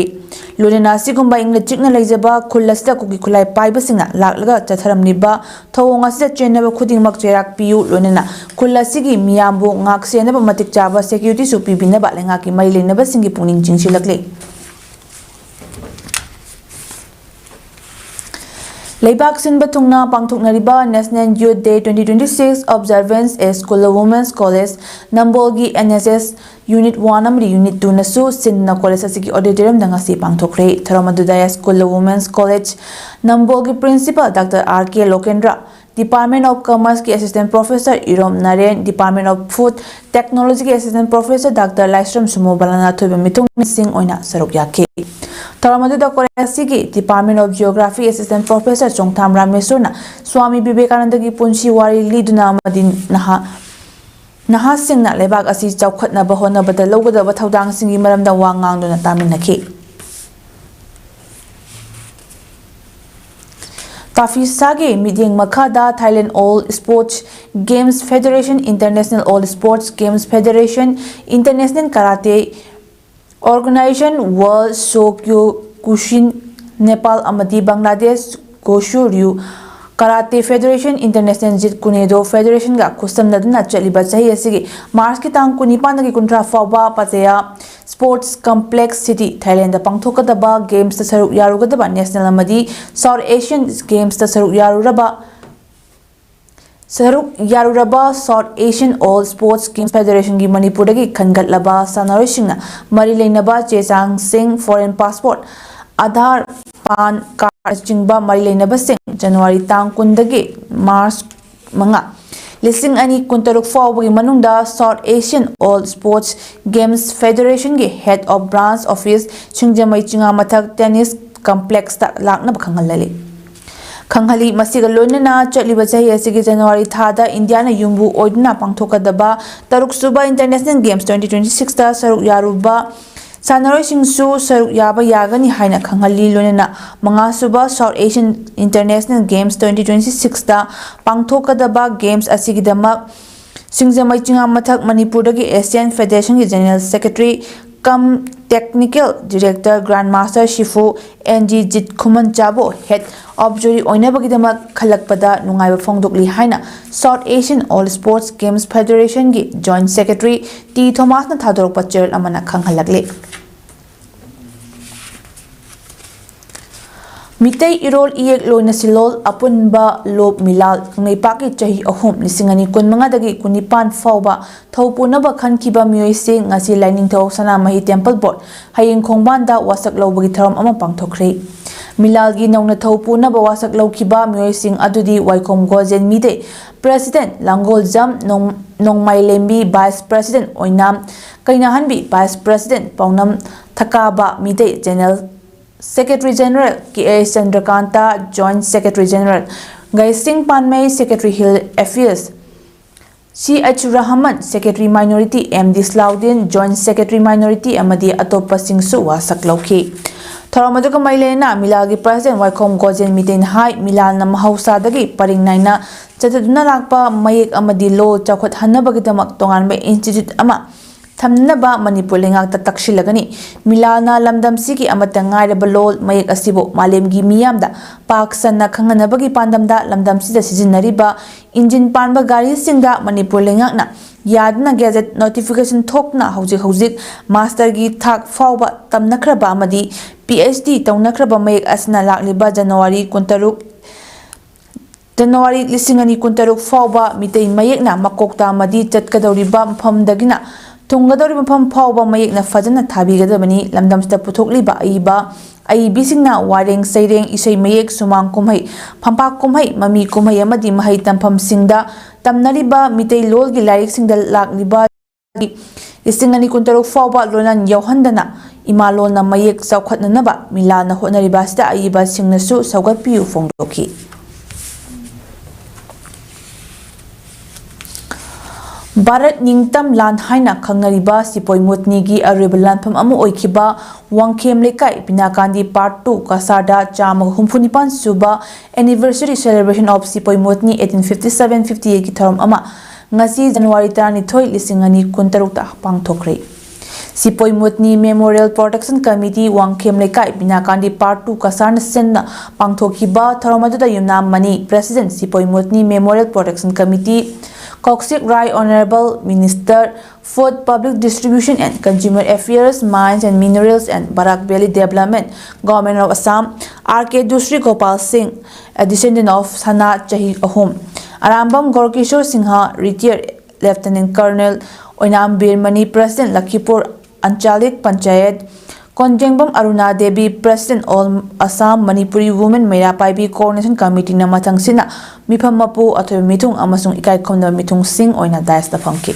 ꯂꯣꯏꯅꯅ ꯑꯁꯤꯒꯨꯝꯕ ꯏꯪꯅ ꯆꯤꯛꯅ ꯂꯩꯖꯕ ꯈꯨꯜ ꯑꯁꯤꯗ ꯀꯨꯀꯤ ꯈꯨꯠꯂꯥꯏ ꯄꯥꯏꯕꯁꯤꯡꯅ ꯂꯥꯛꯂꯒ ꯆꯠꯊꯔꯝꯂꯤꯕ ꯊꯧꯑꯣꯡ ꯑꯁꯤꯗ ꯆꯦꯟꯅꯕ ꯈꯨꯗꯤꯡꯃꯛ ꯆꯩꯔꯥꯛ ꯄꯤꯌꯨ, ꯂꯣꯏꯅꯅ ꯈꯨꯜ ꯑꯁꯤꯒꯤ ꯃꯤꯌꯥꯝꯕꯨ ꯉꯥꯛ ꯁꯦꯟꯅꯕ ꯃꯇꯤꯛ ꯆꯥꯕ security ꯁꯨ ꯄꯤꯕꯤꯅꯕ ꯂꯩꯉꯥꯛꯀꯤ ꯃꯔꯤ ꯂꯩꯅꯕꯁꯤꯡꯒꯤ ꯄꯨꯛꯅꯤꯡ ꯆꯤꯡꯁꯤꯜꯂꯛꯂꯤ꯫ ꯂꯩꯕꯥꯛ ꯁꯤꯟꯕ ꯊꯨꯡꯅ ꯄꯥꯡꯊꯣꯛꯅꯔꯤꯕ National Youth Day twenty twenty-six Observance at Kulla Women's College ꯅꯝꯕꯣꯜꯒꯤ N S S Unit one ꯑꯃꯗꯤ Unit two ꯅꯁꯨ ꯁꯤꯟꯅ college ꯑꯁꯤꯒꯤ auditorium ꯗ ꯉꯁꯤ ꯄꯥꯡꯊꯣꯛꯈ꯭ꯔꯦ꯫ ꯊꯧꯔꯝ ꯑꯗꯨꯗ Kulla Women's College ꯅꯝꯕꯣꯜꯒꯤ Principal Doctor R K ꯂꯣꯀꯦꯟꯗ꯭ꯔ, Department of Commerce ꯀꯤ Assistant Professor Irom Naren, Department of Food Technology ꯒꯤ Assistant Professor Doctor ꯂꯥꯏꯁ꯭ꯔꯝ ꯁꯨꯃꯣꯕꯂꯥꯅ ꯑꯊꯣꯏꯕ ꯃꯤꯊꯨꯡꯂꯦꯟꯁꯤꯡ ꯑꯣꯏꯅ ꯁꯔꯨꯛ ꯌꯥꯈꯤ꯫ ꯊꯧꯔꯝ ꯑꯗꯨꯗ college ꯑꯁꯤꯒꯤ Department of Geography Assistant Professor ꯆꯣꯡꯊꯥꯝ ꯔꯥꯃꯦꯁꯣꯔꯅ ꯁ꯭ꯋꯥꯃꯤ ꯕꯤꯕꯦꯀꯥꯅꯟꯗꯒꯤ ꯄꯨꯟꯁꯤ ꯋꯥꯔꯤ ꯂꯤꯗꯨꯅ ꯑꯃꯗꯤ ꯅꯍꯥ, ꯅꯍꯥꯁꯤꯡꯅ ꯂꯩꯕꯥꯛ ꯑꯁꯤ ꯆꯥꯎꯈꯠꯅꯕ ꯍꯣꯠꯅꯕꯗ ꯂꯧꯒꯗꯕ ꯊꯧꯗꯥꯡꯁꯤꯡꯒꯤ ꯃꯔꯝꯗ ꯋꯥ ꯉꯥꯡꯗꯨꯅ ꯇꯥꯃꯤꯟꯅꯈꯤ꯫ ꯇꯥꯐꯤꯁꯥꯒꯤ ꯃꯤꯠꯌꯦꯡ ꯃꯈꯥꯗ Thailand All Sports Games Federation, International All Sports Games Federation, International Karate Organization, World Sokyokushin, Nepal ꯑꯃꯗꯤ Bangladesh ꯒꯣꯁꯨ ꯔ꯭ꯌꯨ Karate Federation, International Jeet Kune Do Federation ꯒ ꯈꯨꯠꯁꯝꯅꯗꯨꯅ ꯆꯠꯂꯤꯕ ꯆꯍꯤ ꯑꯁꯤꯒꯤ March ꯀꯤ ꯇꯥꯡ ꯀꯨꯟꯅꯤꯄꯥꯟꯗꯒꯤ ꯀꯨꯟꯊ꯭ꯔꯥ ꯐꯥꯎꯕ ꯄꯥꯇꯦꯌꯥ Sports Complex City, Thailand ꯗ ꯄꯥꯡꯊꯣꯛꯀꯗꯕ Games ꯇ ꯁꯔꯨꯛ ꯌꯥꯔꯨꯒꯗꯕ National ꯑꯃꯗꯤ South Asian Games ꯇ ꯁꯔꯨꯛ ꯌꯥꯔꯨꯔꯕ, ꯁꯔꯨꯛ ꯌꯥꯔꯨꯔꯕ South Asian All Sports Games Federation ꯒꯤ ꯃꯅꯤꯄꯨꯔꯗꯒꯤ ꯈꯟꯒꯠꯂꯕ ꯁꯥꯟꯅꯔꯣꯏꯁꯤꯡꯅ ꯃꯔꯤ ꯂꯩꯅꯕ ꯆꯦ ꯆꯥꯡꯁꯤꯡ, foreign passport, Aadhaar, PAN card ꯅꯆꯤꯡꯕ ꯃꯔꯤ ꯂꯩꯅꯕꯁꯤꯡ January ꯇꯥꯡ ꯀꯨꯟꯗꯒꯤ March ꯃꯉꯥ, ꯂꯤꯁꯤꯡ ꯑꯅꯤ ꯀꯨꯟꯇꯔꯨꯛ ꯐꯥꯎꯕꯒꯤ ꯃꯅꯨꯡꯗ South Asian All Sports Games Federation ꯒꯤ Head of Branch Office Singjamei ꯆꯤꯉꯥꯃꯊꯛ Tennis Complex ꯇ ꯂꯥꯛꯅꯕ ꯈꯪꯍꯜꯂꯤ꯫ ꯈꯪꯍꯜꯂꯤ꯫ ꯃꯁꯤꯒ ꯂꯣꯏꯅꯅ ꯆꯠꯂꯤꯕ ꯆꯍꯤ ꯑꯁꯤꯒꯤ January ꯊꯥꯗ ꯏꯟꯗꯤꯌꯥꯅ ꯌꯨꯝꯕꯨ ꯑꯣꯏꯗꯨꯅ ꯄꯥꯡꯊꯣꯛꯀꯗꯕ ꯇꯔꯨꯛ ꯁꯨꯕ International Games twenty twenty-six ꯇ ꯁꯔꯨꯛ ꯌꯥꯔꯨꯕ ꯁꯥꯟꯅꯔꯣꯏꯁꯤꯡꯁꯨ ꯁꯔꯨꯛ ꯌꯥꯕ ꯌꯥꯒꯅꯤ ꯍꯥꯏꯅ ꯈꯪꯍꯜꯂꯤ꯫ ꯂꯣꯏꯅꯅ ꯃꯉꯥ ꯁꯨꯕ South Asian International Games twenty twenty-six ꯇ ꯄꯥꯡꯊꯣꯛꯀꯗꯕ Games ꯑꯁꯤꯒꯤꯗꯃꯛ ꯁꯤꯡꯖꯃꯩ ꯆꯤꯉꯥꯃꯊꯛ ꯃꯅꯤꯄꯨꯔꯗꯒꯤ Asian Federation ꯒꯤ General Secretary cum Technical Director Grandmaster ꯁꯤꯐꯨ N G ꯖꯤꯠ Khuman ꯆꯥꯕꯨ Head of Jury ꯑꯣꯏꯅꯕꯒꯤꯗꯃꯛ ꯈꯜꯂꯛꯄꯗ ꯅꯨꯡꯉꯥꯏꯕ ꯐꯣꯡꯗꯣꯛꯂꯤ ꯍꯥꯏꯅ South Asian All Sports Games Federation ꯒꯤ Joint Secretary ꯇꯤ ꯊꯣꯃꯥꯁꯅ ꯊꯥꯗꯣꯔꯛꯄ ꯆꯦꯔꯣꯜ ꯑꯃꯅ ꯈꯪꯍꯜꯂꯛꯂꯤ꯫ ꯃꯤꯇꯩ ꯏꯔꯣꯜ ꯏꯌꯦꯛ ꯂꯣꯏꯅ ꯁꯤꯂꯣꯜ ꯑꯄꯨꯟꯕ ꯂꯣꯛ ꯃꯤꯂꯥꯜ ꯀꯪꯂꯩꯄꯥꯛꯀꯤ ꯆꯍꯤ ꯑꯍꯨꯝ, ꯂꯤꯁꯤꯡ ꯑꯅꯤ ꯀꯨꯟꯃꯉꯥꯗꯒꯤ ꯀꯨꯟꯅꯤꯄꯥꯟ ꯐꯥꯎꯕ ꯊꯧ ꯄꯨꯅꯕ ꯈꯟꯈꯤꯕ ꯃꯤꯑꯣꯏꯁꯤꯡ ꯉꯁꯤ ꯂꯥꯏꯅꯤꯡꯊꯧ ꯁꯅꯥꯃꯍꯤ ꯇꯦꯝꯄꯜ ꯕꯣꯔꯗ ꯍꯌꯦꯡ ꯈꯣꯡꯕꯥꯟꯗ ꯋꯥꯁꯛ ꯂꯧꯕꯒꯤ ꯊꯧꯔꯝ ꯑꯃ ꯄꯥꯡꯊꯣꯛꯈ꯭ꯔꯦ꯫ ꯃꯤꯂꯥꯜꯒꯤ ꯅꯧꯅ ꯊꯧ ꯄꯨꯅꯕ ꯋꯥꯁꯛ ꯂꯧꯈꯤꯕ ꯃꯤꯑꯣꯏꯁꯤꯡ ꯑꯗꯨꯗꯤ ꯋꯥꯏꯈꯣꯝ ꯒꯣꯖꯦꯟ ꯃꯤꯇꯩ ꯄ꯭ꯔꯦꯁꯤꯗꯦꯟ ꯂꯥꯡꯒꯣꯜꯖꯝ ꯅꯣꯡ-, Nongmailembi vice president Oinam Keinahanbi vice president Paonam Thakaba Meitei general secretary general K S Chandrakanta, joint secretary general Gaising Panmei, secretary hill affairs C H Rahman, secretary minority M D Salauddin, joint secretary minority ꯑꯃꯗꯤ ꯑꯇꯣꯞꯄꯁꯤꯡꯁꯨ ꯋꯥꯁꯛ ꯂꯧꯈꯤ꯫ ꯊꯧꯔꯝ ꯑꯗꯨꯒ ꯃꯔꯤ ꯂꯩꯅꯅ ꯃꯤꯂꯥꯜꯒꯤ ꯄ꯭ꯔꯦꯁꯤꯗꯦꯟ ꯋꯥꯏꯈꯣꯝ ꯒꯣꯖꯦꯟ ꯃꯤꯇꯩꯅ ꯍꯥꯏ, ꯃꯤꯂꯥꯜꯅ ꯃꯍꯧꯁꯥꯗꯒꯤ ꯄꯔꯤꯡ ꯅꯥꯏꯅ ꯆꯠꯊꯗꯨꯅ ꯂꯥꯛꯄ ꯃꯌꯦꯛ ꯑꯃꯗꯤ ꯂꯣꯜ ꯆꯥꯎꯈꯠꯍꯟꯅꯕꯒꯤꯗꯃꯛ ꯇꯣꯉꯥꯟꯕ ꯏꯟꯁꯇꯤꯇ꯭ꯌꯨꯠ ꯑꯃ ꯊꯝꯅꯕ ꯃꯅꯤꯄꯨꯔ ꯂꯩꯉꯥꯛꯇ ꯇꯛꯁꯤꯜꯂꯒꯅꯤ꯫ ꯃꯤꯂꯥꯜꯅ ꯂꯝꯗꯝꯁꯤꯒꯤ ꯑꯃꯠꯇ ꯉꯥꯏꯔꯕ ꯂꯣꯜ ꯃꯌꯦꯛ ꯑꯁꯤꯕꯨ ꯃꯥꯂꯦꯝꯒꯤ ꯃꯤꯌꯥꯝꯗ ꯄꯥꯛ ꯁꯟꯅ ꯈꯪꯍꯟꯅꯕꯒꯤ ꯄꯥꯟꯗꯝꯗ ꯂꯝꯗꯝꯁꯤꯗ ꯁꯤꯖꯤꯟꯅꯔꯤꯕ ꯏꯟꯖꯤꯟ ꯄꯥꯟꯕ ꯒꯥꯔꯤꯁꯤꯡꯗ ꯃꯅꯤꯄꯨꯔ ꯂꯩꯉꯥꯛꯅ ꯌꯥꯗꯅ ꯒꯦꯖꯦꯠ ꯅꯣꯇꯤꯐꯤꯀꯦꯁꯟ ꯊꯣꯛꯇꯨꯅ ꯍꯧꯖꯤꯛ ꯍꯧꯖꯤꯛ ꯃꯥꯁꯇꯔꯒꯤ ꯊꯥꯛ ꯐꯥꯎꯕ ꯇꯝꯅꯈ꯭ꯔꯕ ꯑꯃꯗꯤ ꯄꯤ ꯑꯩꯆ ꯗꯤ ꯇꯧꯅꯈ꯭ꯔꯕ ꯃꯌꯦꯛ ꯑꯁꯤꯅ ꯂꯥꯛꯂꯤꯕ ꯖꯅꯋꯥꯔꯤ ꯀꯨꯟꯇꯔꯨꯛ, ꯖꯅꯋꯥꯔꯤ ꯂꯤꯁꯤꯡ ꯑꯅꯤ ꯀꯨꯟꯇꯔꯨꯛ ꯐꯥꯎꯕ ꯃꯤꯇꯩ ꯃꯌꯦꯛꯅ ꯃꯀꯣꯛꯇ ꯑꯃꯗꯤ ꯆꯠꯀꯗꯧꯔꯤꯕ ꯃꯐꯝꯗꯒꯤꯅ ꯊꯨꯡꯒꯗꯧꯔꯤꯕ ꯃꯐꯝ ꯐꯥꯎꯕ ꯃꯌꯦꯛꯅ ꯐꯖꯅ ꯊꯥꯕꯤꯒꯗꯕꯅꯤ꯫ ꯂꯝꯗꯝꯁꯤꯗ ꯄꯨꯊꯣꯛꯂꯤꯕ ꯑꯏꯕ ꯑꯏꯕꯤꯁꯤꯡꯅ ꯋꯥꯔꯦꯡ ꯁꯩꯔꯦꯡ, ꯏꯁꯩ ꯃꯌꯦꯛ, ꯁꯨꯃꯥꯡ ꯀꯨꯝꯍꯩ, ꯐꯝꯄꯥꯛ ꯀꯨꯝꯍꯩ, ꯃꯃꯤ ꯀꯨꯝꯍꯩ ꯑꯃꯗꯤ ꯃꯍꯩ ꯇꯝꯐꯝꯁꯤꯡꯗ ꯇꯝꯅꯔꯤꯕ ꯃꯤꯇꯩ ꯂꯣꯜꯒꯤ ꯂꯥꯏꯔꯤꯛꯁꯤꯡꯗ ꯂꯥꯛꯂꯤꯕ ꯂꯤꯁꯤꯡ ꯑꯅꯤ ꯀꯨꯟꯇꯔꯨꯛ ꯐꯥꯎꯕ ꯂꯣꯟꯌꯥꯟ ꯌꯥꯎꯍꯟꯗꯅ ꯏꯃꯥ ꯂꯣꯟꯅ ꯃꯌꯦꯛ ꯆꯥꯎꯈꯠꯅꯅꯕ ꯃꯤꯂꯥꯜꯅ ꯍꯣꯠꯅꯔꯤꯕ ꯑꯁꯤꯗ ꯑꯏꯕꯁꯤꯡꯅꯁꯨ ꯁꯧꯒꯠꯄꯤꯌꯨ ꯐꯣꯡꯗꯣꯛꯈꯤ꯫ ꯚꯥꯔꯠ ꯅꯤꯡꯇꯝ ꯂꯥꯟ ꯍꯥꯏꯅ ꯈꯪꯅꯔꯤꯕ ꯁꯤꯄꯣꯏ ꯃꯨꯠꯅꯤꯒꯤ ꯑꯔꯣꯏꯕ ꯂꯥꯟꯐꯝ ꯑꯃ ꯑꯣꯏꯈꯤꯕ ꯋꯥꯡꯈꯦꯝ ꯂꯩꯀꯥꯏ ꯕꯤꯅꯥꯀꯥꯟꯗꯤ ꯄꯥꯔꯠ ꯇꯨ ꯀꯁꯥꯔꯗ ꯆꯥꯝꯃꯒ ꯍꯨꯝꯐꯨ ꯅꯤꯄꯥꯟ ꯁꯨꯕ Anniversary Celebration of Sepoy Mutiny eighteen fifty seven fifty eightꯀꯤ ꯊꯧꯔꯝ ꯑꯃ ꯉꯁꯤ ꯖꯅꯋꯥꯔꯤ ꯇꯔꯥꯅꯤꯊꯣꯏ, ꯂꯤꯁꯤꯡ ꯑꯅꯤ ꯀꯨꯟꯇꯔꯨꯛꯇ ꯄꯥꯡꯊꯣꯛꯈ꯭ꯔꯦ꯫ ꯁꯤꯄꯣꯏ ꯃꯨꯠꯅꯤ Memorial Protection Committee ꯋꯥꯡꯈꯦꯝ ꯂꯩꯀꯥꯏ ꯕꯤꯅꯥꯀꯥꯟꯗꯤ ꯄꯥꯔꯠ ꯇꯨ ꯀꯁꯥꯔꯅ ꯁꯤꯟꯅ ꯄꯥꯡꯊꯣꯛꯈꯤꯕ ꯊꯧꯔꯝ ꯑꯗꯨꯗ ꯌꯨꯝꯅꯥꯝ ꯃꯅꯤ President ꯁꯤꯄꯣꯏ ꯃꯨꯠꯅꯤ Memorial Protection Committee Kaushik Rai, Honorable Minister, Food, Public Distribution and Consumer Affairs, Mines and Minerals and Barak Valley Development, Government of Assam, R K Dusri Gopal Singh, a descendant of Sana, ꯆꯍꯤ ꯑꯍꯨꯝ, Arambam ꯒꯣꯔꯀꯤꯁꯣꯔ Singh, retired Lieutenant Colonel, ꯑꯣꯏꯅꯥꯝ ꯕꯤꯔꯃꯅꯤ, President, Lakhipur Anchalik Panchayat, ꯀꯣꯟꯖꯦꯡꯕꯝ ꯑꯔꯨꯅꯥ Devi, President, All Assam Manipuri Women ꯃꯩꯔꯥ ꯄꯥꯏꯕꯤ Coordination Committeeꯅ ꯃꯊꯪꯁꯤꯠꯅ ꯃꯤꯐꯝ ꯃꯄꯨ, ꯑꯊꯣꯏꯕ ꯃꯤꯊꯨꯡ ꯑꯃꯁꯨꯡ ꯏꯀꯥꯏ ꯈꯨꯝꯅꯕ ꯃꯤꯊꯨꯡꯁꯤꯡ ꯑꯣꯏꯅ dais ꯇ ꯐꯝꯈꯤ꯫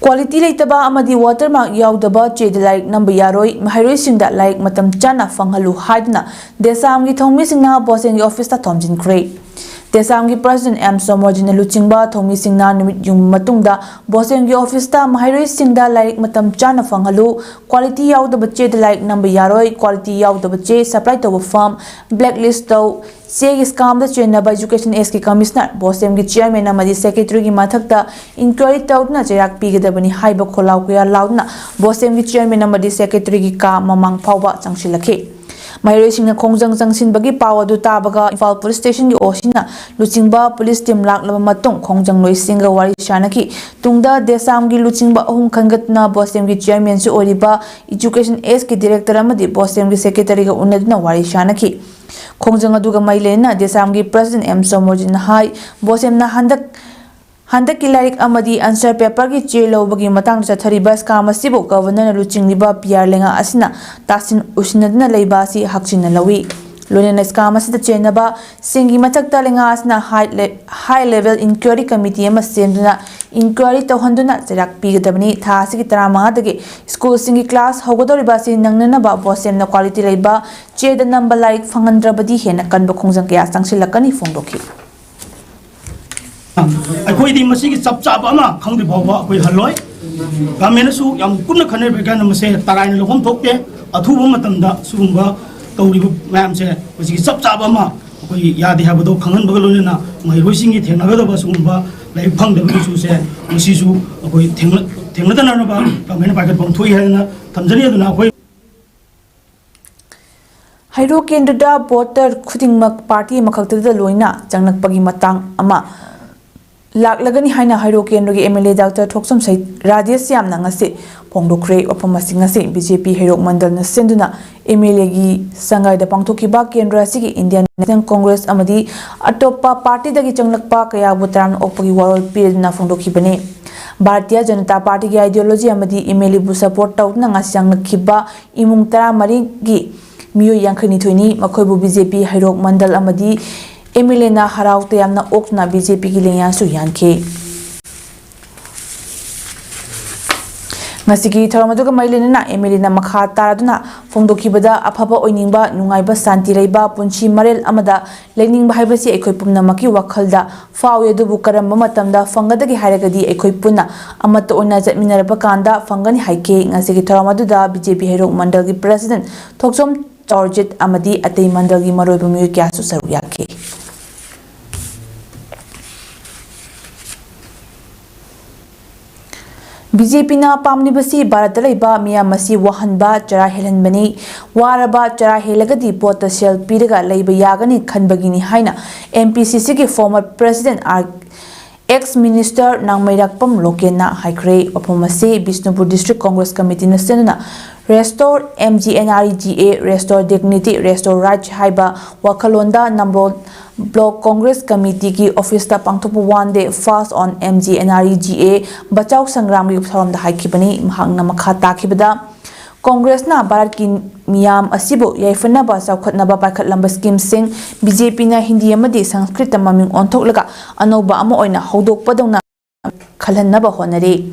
Quality ꯂꯩꯇꯕ ꯑꯃꯗꯤ watermark ꯌꯥꯎꯗꯕ ꯆꯦꯗ ꯂꯥꯏꯔꯤꯛ ꯅꯝꯕ ꯌꯥꯔꯣꯏ, ꯃꯍꯩꯔꯣꯏꯁꯤꯡꯗ ꯂꯥꯏꯔꯤꯛ ꯃꯇꯝ ꯆꯥꯅ ꯐꯪꯍꯜꯂꯨ ꯍꯥꯏꯗꯨꯅ ꯗꯦꯁꯥꯝꯒꯤ ꯊꯧꯃꯤꯁꯤꯡꯅ ꯕꯣꯁꯦꯝꯒꯤ office ꯇ ꯊꯣꯝꯖꯤꯟꯈ꯭ꯔꯦ꯫ ꯗꯦꯁꯥꯝꯒꯤ President ꯑꯦꯝ ꯁꯣꯃꯣꯔꯖꯤꯠꯅ ꯂꯨꯆꯤꯡꯕ ꯊꯧꯃꯤꯁꯤꯡꯅ ꯅꯨꯃꯤꯠ ꯌꯨꯡꯕ ꯃꯇꯨꯡꯗ ꯕꯣꯁꯦꯝꯒꯤ office ꯇ ꯃꯍꯩꯔꯣꯏꯁꯤꯡꯗ ꯂꯥꯏꯔꯤꯛ ꯃꯇꯝ ꯆꯥꯅ ꯐꯪꯍꯜꯂꯨ, quality ꯌꯥꯎꯗꯕ ꯆꯦꯗ ꯂꯥꯏꯔꯤꯛ ꯅꯝꯕ ꯌꯥꯔꯣꯏ, quality ꯌꯥꯎꯗꯕ ꯆꯦ supply ꯇꯧꯕ firm blacklist ꯇꯧ, ꯆꯦꯒꯤ scam ꯗ ꯆꯦꯟꯅꯕ Education Act ꯀꯤ Commissioner, ꯕꯣꯁꯦꯝꯒꯤ Chairman ꯑꯃꯗꯤ Secretary ꯒꯤ ꯃꯊꯛꯇ inquiry ꯇꯧꯗꯨꯅ ꯆꯩꯔꯥꯛ ꯄꯤꯒꯗꯕꯅꯤ ꯍꯥꯏꯕ ꯈꯣꯜꯂꯥꯎ ꯀꯌꯥ ꯂꯥꯎꯗꯨꯅ ꯕꯣꯁꯦꯝꯒꯤ Chairman ꯑꯃꯗꯤ Secretary ꯒꯤ ꯀꯥ ꯃꯃꯥꯡ ꯐꯥꯎꯕ ꯆꯪꯁꯤꯜꯂꯛꯈꯤ꯫ ꯃꯍꯩꯔꯣꯏꯁꯤꯡꯅ ꯈꯣꯡꯖꯪ ꯆꯪꯁꯤꯟꯕꯒꯤ ꯄꯥꯎ ꯑꯗꯨ ꯇꯥꯕꯒ ꯏꯝꯐꯥꯜ Police Station ꯒꯤ O C ꯅ ꯂꯨꯆꯤꯡꯕ police team ꯂꯥꯛꯂꯕ ꯃꯇꯨꯡ ꯈꯣꯡꯖꯪꯂꯣꯏꯁꯤꯡꯒ ꯋꯥꯔꯤ ꯁꯥꯅꯈꯤ꯫ ꯇꯨꯡꯗ ꯗꯦꯁꯥꯝꯒꯤ ꯂꯨꯆꯤꯡꯕ ꯑꯍꯨꯝ ꯈꯟꯒꯠꯇꯨꯅ ꯕꯣꯁꯦꯝꯒꯤ Chairman ꯁꯨ ꯑꯣꯏꯔꯤꯕ Education Act ꯀꯤ Director ꯑꯃꯗꯤ ꯕꯣꯁꯦꯝꯒꯤ Secretary ꯒ ꯎꯅꯗꯨꯅ ꯋꯥꯔꯤ ꯁꯥꯅꯈꯤ꯫ ꯈꯣꯡꯖꯪ ꯑꯗꯨꯒ ꯃꯔꯤ ꯂꯩꯅꯅ ꯗꯦꯁꯥꯝꯒꯤ President ꯑꯦꯝ ꯁꯣꯃꯣꯔꯖꯤꯠꯅ ꯍꯥꯏ, ꯕꯣꯁꯦꯝꯅ ꯍꯟꯗꯛ, ꯍꯟꯗꯛꯀꯤ ꯂꯥꯏꯔꯤꯛ ꯑꯃꯗꯤ answer paper ꯒꯤ ꯆꯦ ꯂꯧꯕꯒꯤ ꯃꯇꯥꯡꯗ ꯆꯠꯊꯔꯤꯕ scam ꯑꯁꯤꯕꯨ Governor ꯅ ꯂꯨꯆꯤꯡꯂꯤꯕ P R ꯂꯩꯉꯥꯛ ꯑꯁꯤꯅ ꯇꯥꯁꯤꯟ ꯎꯁꯤꯟꯅꯗꯨꯅ ꯂꯩꯕ ꯑꯁꯤ ꯍꯛꯆꯤꯟꯅ ꯂꯧꯏ꯫ ꯂꯣꯏꯅꯅ scam ꯑꯁꯤꯗ ꯆꯦꯟꯅꯕ ꯁꯤꯡꯒꯤ ꯃꯊꯛꯇ ꯂꯩꯉꯥꯛ ꯑꯁꯤꯅ high le-, high level inquiry committee ꯑꯃ ꯁꯦꯝꯗꯨꯅ inquiry ꯇꯧꯍꯟꯗꯨꯅ ꯆꯩꯔꯥꯛ ꯄꯤꯒꯗꯕꯅꯤ꯫ ꯊꯥ ꯑꯁꯤꯒꯤ ꯇꯔꯥꯃꯉꯥꯗꯒꯤ school ꯁꯤꯡꯒꯤ class ꯍꯧꯒꯗꯧꯔꯤꯕ ꯑꯁꯤ ꯅꯪꯅꯅꯕ ꯕꯣꯁꯦꯝꯅ quality ꯂꯩꯕ ꯆꯦꯗ ꯅꯝꯕ ꯂꯥꯏꯔꯤꯛ ꯐꯪꯍꯟꯗ꯭ꯔꯕꯗꯤ ꯍꯦꯟꯅ ꯀꯟꯕ ꯈꯣꯡꯖꯪ ꯀꯌꯥ ꯆꯪꯁꯤꯜꯂꯛꯀꯅꯤ ꯐꯣꯡꯗꯣꯛꯈꯤ꯫ ꯑꯩꯈꯣꯏꯗꯤ ꯃꯁꯤꯒꯤ ꯆꯞ ꯆꯥꯕ ꯑꯃ ꯈꯪꯗ꯭ꯔꯤ ꯐꯥꯎꯕ ꯑꯩꯈꯣꯏ ꯍꯜꯂꯣꯏ꯫ Government ꯅꯁꯨ ꯌꯥꯝ ꯀꯨꯞꯅ ꯈꯟꯅꯔꯤꯕ ꯀꯥꯟꯗ ꯃꯁꯦ ꯇꯔꯥꯏꯅ ꯂꯧꯐꯝ ꯊꯣꯛꯇꯦ꯫ ꯑꯊꯨꯕ ꯃꯇꯝꯗ ꯁꯤꯒꯨꯝꯕ ꯇꯧꯔꯤꯕ ꯃꯌꯥꯝꯁꯦ ꯃꯁꯤꯒꯤ ꯆꯞ ꯆꯥꯕ ꯑꯃ ꯑꯩꯈꯣꯏ ꯌꯥꯗꯦ ꯍꯥꯏꯕꯗꯣ ꯈꯪꯍꯟꯕꯒ ꯂꯣꯏꯅꯅ ꯃꯍꯩꯔꯣꯏꯁꯤꯡꯒꯤ ꯊꯦꯡꯅꯒꯗꯕ ꯁꯤꯒꯨꯝꯕ ꯂꯥꯏꯔꯤꯛ ꯐꯪꯗꯕꯒꯤ issue ꯁꯦ ꯃꯁꯤꯁꯨ ꯑꯩꯈꯣꯏ ꯊꯦꯡꯅ-, ꯊꯦꯡꯅꯗꯅꯕ government ꯅ ꯄꯥꯏꯈꯠꯐꯝ ꯊꯣꯛꯏ ꯍꯥꯏꯗꯅ ꯊꯝꯖꯔꯤ꯫ ꯑꯗꯨꯅ ꯑꯩꯈꯣꯏ ꯍꯩꯔꯣꯛ ꯀꯦꯟꯗ꯭ꯔꯗ ꯚꯣꯇꯔ ꯈꯨꯗꯤꯡꯃꯛ ꯄꯥꯔꯇꯤ ꯑꯃꯈꯛꯇꯗ ꯂꯣꯏꯅ ꯆꯪꯂꯛꯄꯒꯤ ꯃꯇꯥꯡ ꯑꯃ ꯂꯥꯛꯂꯒꯅꯤ ꯍꯥꯏꯅ ꯍꯩꯔꯣꯛ ꯀꯦꯟꯗ꯭ꯔꯒꯤ ꯑꯦꯝ ꯑꯦꯜ ꯑꯦ ꯗꯥꯛꯇꯔ ꯊꯣꯛꯆꯣꯝ ꯁꯩ-, ꯔꯥꯖꯦꯁ ꯌꯥꯝꯅ ꯉꯁꯤ ꯐꯣꯡꯗꯣꯛꯈ꯭ꯔꯦ꯫ ꯋꯥꯐꯝ ꯑꯁꯤ ꯉꯁꯤ ꯕꯤ ꯖꯦ ꯄꯤ ꯍꯩꯔꯣꯛ ꯃꯟꯗꯜꯅ ꯁꯤꯟꯗꯨꯅ ꯑꯦꯝ ꯑꯦꯜ ꯑꯦꯒꯤ ꯁꯪꯒꯥꯏꯗ ꯄꯥꯡꯊꯣꯛꯈꯤꯕ ꯀꯦꯟꯗ꯭ꯔ ꯑꯁꯤꯒꯤ ꯏꯟꯗꯤꯌꯟ ꯅꯦꯁꯅꯦꯜ ꯀꯣꯡꯒ꯭ꯔꯦꯁ ꯑꯃꯗꯤ ꯑꯇꯣꯞꯄ ꯄꯥꯔꯇꯤꯗꯒꯤ ꯆꯪꯂꯛꯄ ꯀꯌꯥꯕꯨ ꯇꯔꯥꯝꯅ ꯑꯣꯛꯄꯒꯤ ꯋꯥꯔꯣꯜ ꯄꯤꯔꯗꯨꯅ ꯐꯣꯡꯗꯣꯛꯈꯤꯕꯅꯤ꯫ ꯚꯥꯔꯇꯤꯌ ꯖꯅꯇꯥ ꯄꯥꯔꯇꯤꯒꯤ ideology ꯑꯃꯗꯤ ꯑꯦꯝ ꯑꯦꯜ ꯑꯦꯕꯨ support ꯇꯧꯗꯨꯅ ꯉꯁꯤ ꯆꯪꯂꯛꯈꯤꯕ ꯏꯃꯨꯡ ꯇꯔꯥꯃꯔꯤꯒꯤ ꯃꯤꯑꯣꯏ ꯌꯥꯡꯈꯩꯅꯤꯊꯣꯏꯅꯤ꯫ ꯃꯈꯣꯏꯕꯨ ꯕꯤ ꯖꯦ ꯄꯤ ꯍꯩꯔꯣꯛ ꯃꯟꯗꯜ ꯑꯃꯗꯤ ꯑꯦꯝ ꯑꯦꯜ ꯑꯦꯅ ꯍꯔꯥꯎ ꯇꯌꯥꯝꯅ ꯑꯣꯛꯇꯨꯅ ꯕꯤ ꯖꯦ ꯄꯤꯒꯤ ꯂꯦꯡꯌꯥꯟꯁꯨ ꯌꯥꯟꯈꯤ꯫ ꯉꯁꯤꯒꯤ ꯊꯧꯔꯝ ꯑꯗꯨꯒ ꯃꯔꯤ ꯂꯩꯅꯅ ꯑꯦꯝ ꯑꯦꯜ ꯑꯦꯅ ꯃꯈꯥ ꯇꯥꯔꯗꯨꯅ ꯐꯣꯡꯗꯣꯛꯈꯤꯕꯗ, ꯑꯐꯕ ꯑꯣꯏꯅꯤꯡꯕ, ꯅꯨꯡꯉꯥꯏꯕ, ꯁꯥꯟꯇꯤ ꯂꯩꯕ ꯄꯨꯟꯁꯤ ꯃꯔꯦꯜ ꯑꯃꯗ ꯂꯩꯅꯤꯡꯕ ꯍꯥꯏꯕꯁꯤ ꯑꯩꯈꯣꯏ ꯄꯨꯝꯅꯃꯛꯀꯤ ꯋꯥꯈꯜꯗ ꯐꯥꯎꯏ, ꯑꯗꯨꯕꯨ ꯀꯔꯝꯕ ꯃꯇꯝꯗ ꯐꯪꯒꯗꯒꯦ ꯍꯥꯏꯔꯒꯗꯤ ꯑꯩꯈꯣꯏ ꯄꯨꯟꯅ ꯑꯃꯠꯇ ꯑꯣꯏꯅ ꯆꯠꯃꯤꯟꯅꯔꯕ ꯀꯥꯟꯗ ꯐꯪꯒꯅꯤ ꯍꯥꯏꯈꯤ꯫ ꯉꯁꯤꯒꯤ ꯊꯧꯔꯝ ꯑꯗꯨꯗ ꯕꯤ ꯖꯦ ꯄꯤ ꯍꯩꯔꯣꯛ ꯃꯟꯗꯜꯒꯤ president ꯊꯣꯛꯆꯣꯝ ꯆꯥꯎꯔꯖꯤꯠ ꯑꯃꯗꯤ ꯑꯇꯩ ꯃꯟꯗꯜꯒꯤ ꯃꯔꯨꯑꯣꯏꯕ ꯃꯤꯑꯣꯏ ꯀꯌꯥꯁꯨ ꯁꯔꯨꯛ ꯌꯥꯈꯤ꯫ ꯕꯤ ꯖꯦ ꯄꯤꯅ ꯄꯥꯝꯂꯤꯕꯁꯤ ꯚꯥꯔꯠꯇ ꯂꯩꯕ ꯃꯤꯌꯥꯝ ꯑꯁꯤ ꯋꯥꯍꯟꯕ, ꯆꯔꯥ ꯍꯦꯜꯍꯟꯕꯅꯤ꯫ ꯋꯥꯔꯕ, ꯆꯔꯥ ꯍꯦꯜꯂꯒꯗꯤ ꯚꯣꯠꯇ ꯁꯦꯜ ꯄꯤꯔꯒ ꯂꯩꯕ ꯌꯥꯒꯅꯤ ꯈꯟꯕꯒꯤꯅꯤ ꯍꯥꯏꯅ ꯑꯦꯝ ꯄꯤ ꯁꯤ ꯁꯤꯒꯤ former president R ex minister Nangmeirakpam ꯂꯣꯀꯦꯟꯅ ꯍꯥꯏꯈ꯭ꯔꯦ꯫ ꯋꯥꯐꯝ ꯑꯁꯤ ꯕꯤꯁꯅꯨꯄꯨꯔ ꯗꯤꯁꯇ꯭ꯔꯤꯛ ꯀꯣꯡꯒ꯭ꯔꯦꯁ ꯀꯃꯤꯇꯤꯅ ꯁꯤꯟꯗꯨꯅ Restore M G N R E G A, Restore Dignity, Restore Rights ꯍꯥꯏꯕ ꯋꯥꯈꯜꯂꯣꯟꯗ ꯅꯝꯕꯣꯜ ꯕ꯭ꯂꯣꯛ ꯀꯣꯡꯒ꯭ꯔꯦꯁ ꯀꯃꯤꯇꯤꯒꯤ ꯑꯣꯐꯤꯁꯇ ꯄꯥꯡꯊꯣꯛꯄ One Day Fast on M G N R E G A Bachao ꯁꯪꯒ꯭ꯔꯥꯝꯒꯤ ꯊꯧꯔꯝꯗ ꯍꯥꯏꯈꯤꯕꯅꯤ꯫ ꯃꯍꯥꯛꯅ ꯃꯈꯥ ꯇꯥꯈꯤꯕꯗ, ꯀꯣꯡꯒ꯭ꯔꯦꯁꯅ ꯚꯥꯔꯠꯀꯤ ꯃꯤꯌꯥꯝ ꯑꯁꯤꯕꯨ ꯌꯥꯏꯐꯅꯕ, ꯆꯥꯎꯈꯠꯅꯕ ꯄꯥꯏꯈꯠꯂꯝꯕ scheme ꯁꯤꯡ, ꯕꯤ ꯖꯦ ꯄꯤꯅ ꯍꯤꯟꯗꯤ ꯑꯃꯗꯤ ꯁꯪꯁꯀ꯭ꯔꯤꯠꯇ ꯃꯃꯤꯡ ꯑꯣꯟꯊꯣꯛꯂꯒ ꯑꯅꯧꯕ ꯑꯃ ꯑꯣꯏꯅ ꯍꯧꯗꯣꯛꯄꯗꯧꯅ ꯈꯜꯍꯟꯅꯕ ꯍꯣꯠꯅꯔꯤ꯫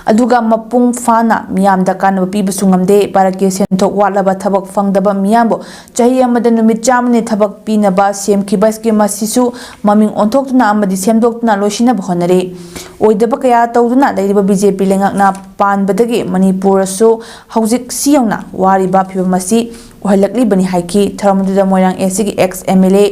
ꯑꯗꯨꯒ ꯃꯄꯨꯡ ꯐꯥꯅ ꯃꯤꯌꯥꯝꯗ ꯀꯥꯟꯅꯕ ꯄꯤꯕꯁꯨ ꯉꯝꯗꯦ꯫ ꯚꯥꯔꯠꯀꯤ ꯁꯦꯟꯊꯣꯛ ꯋꯥꯠꯂꯕ, ꯊꯕꯛ ꯐꯪꯗꯕ ꯃꯤꯌꯥꯝꯕꯨ ꯆꯍꯤ ꯑꯃꯗ ꯅꯨꯃꯤꯠ ꯆꯥꯝꯃꯅꯤ ꯊꯕꯛ ꯄꯤꯅꯕ ꯁꯦꯝꯈꯤꯕ scheme ꯑꯁꯤꯁꯨ ꯃꯃꯤꯡ ꯑꯣꯟꯊꯣꯛꯇꯨꯅ ꯑꯃꯗꯤ ꯁꯦꯝꯗꯣꯛꯇꯨꯅ ꯂꯣꯏꯁꯤꯟꯅꯕ ꯍꯣꯠꯅꯔꯤ꯫ ꯑꯣꯏꯗꯕ ꯀꯌꯥ ꯇꯧꯗꯨꯅ ꯂꯩꯔꯤꯕ ꯕꯤ ꯖꯦ ꯄꯤ ꯂꯩꯉꯥꯛꯅ ꯄꯥꯟꯕꯗꯒꯤ ꯃꯅꯤꯄꯨꯔꯁꯨ ꯍꯧꯖꯤꯛ ꯁꯤ ꯌꯧꯅ ꯋꯥꯔꯤꯕ ꯐꯤꯕꯝ ꯑꯁꯤ ꯑꯣꯏꯍꯜꯂꯛꯂꯤꯕꯅꯤ ꯍꯥꯏꯈꯤ꯫ ꯊꯧꯔꯝ ꯑꯗꯨꯗ ꯃꯣꯏꯔꯥꯡ ꯑꯦ ꯁꯤꯒꯤ ex M L A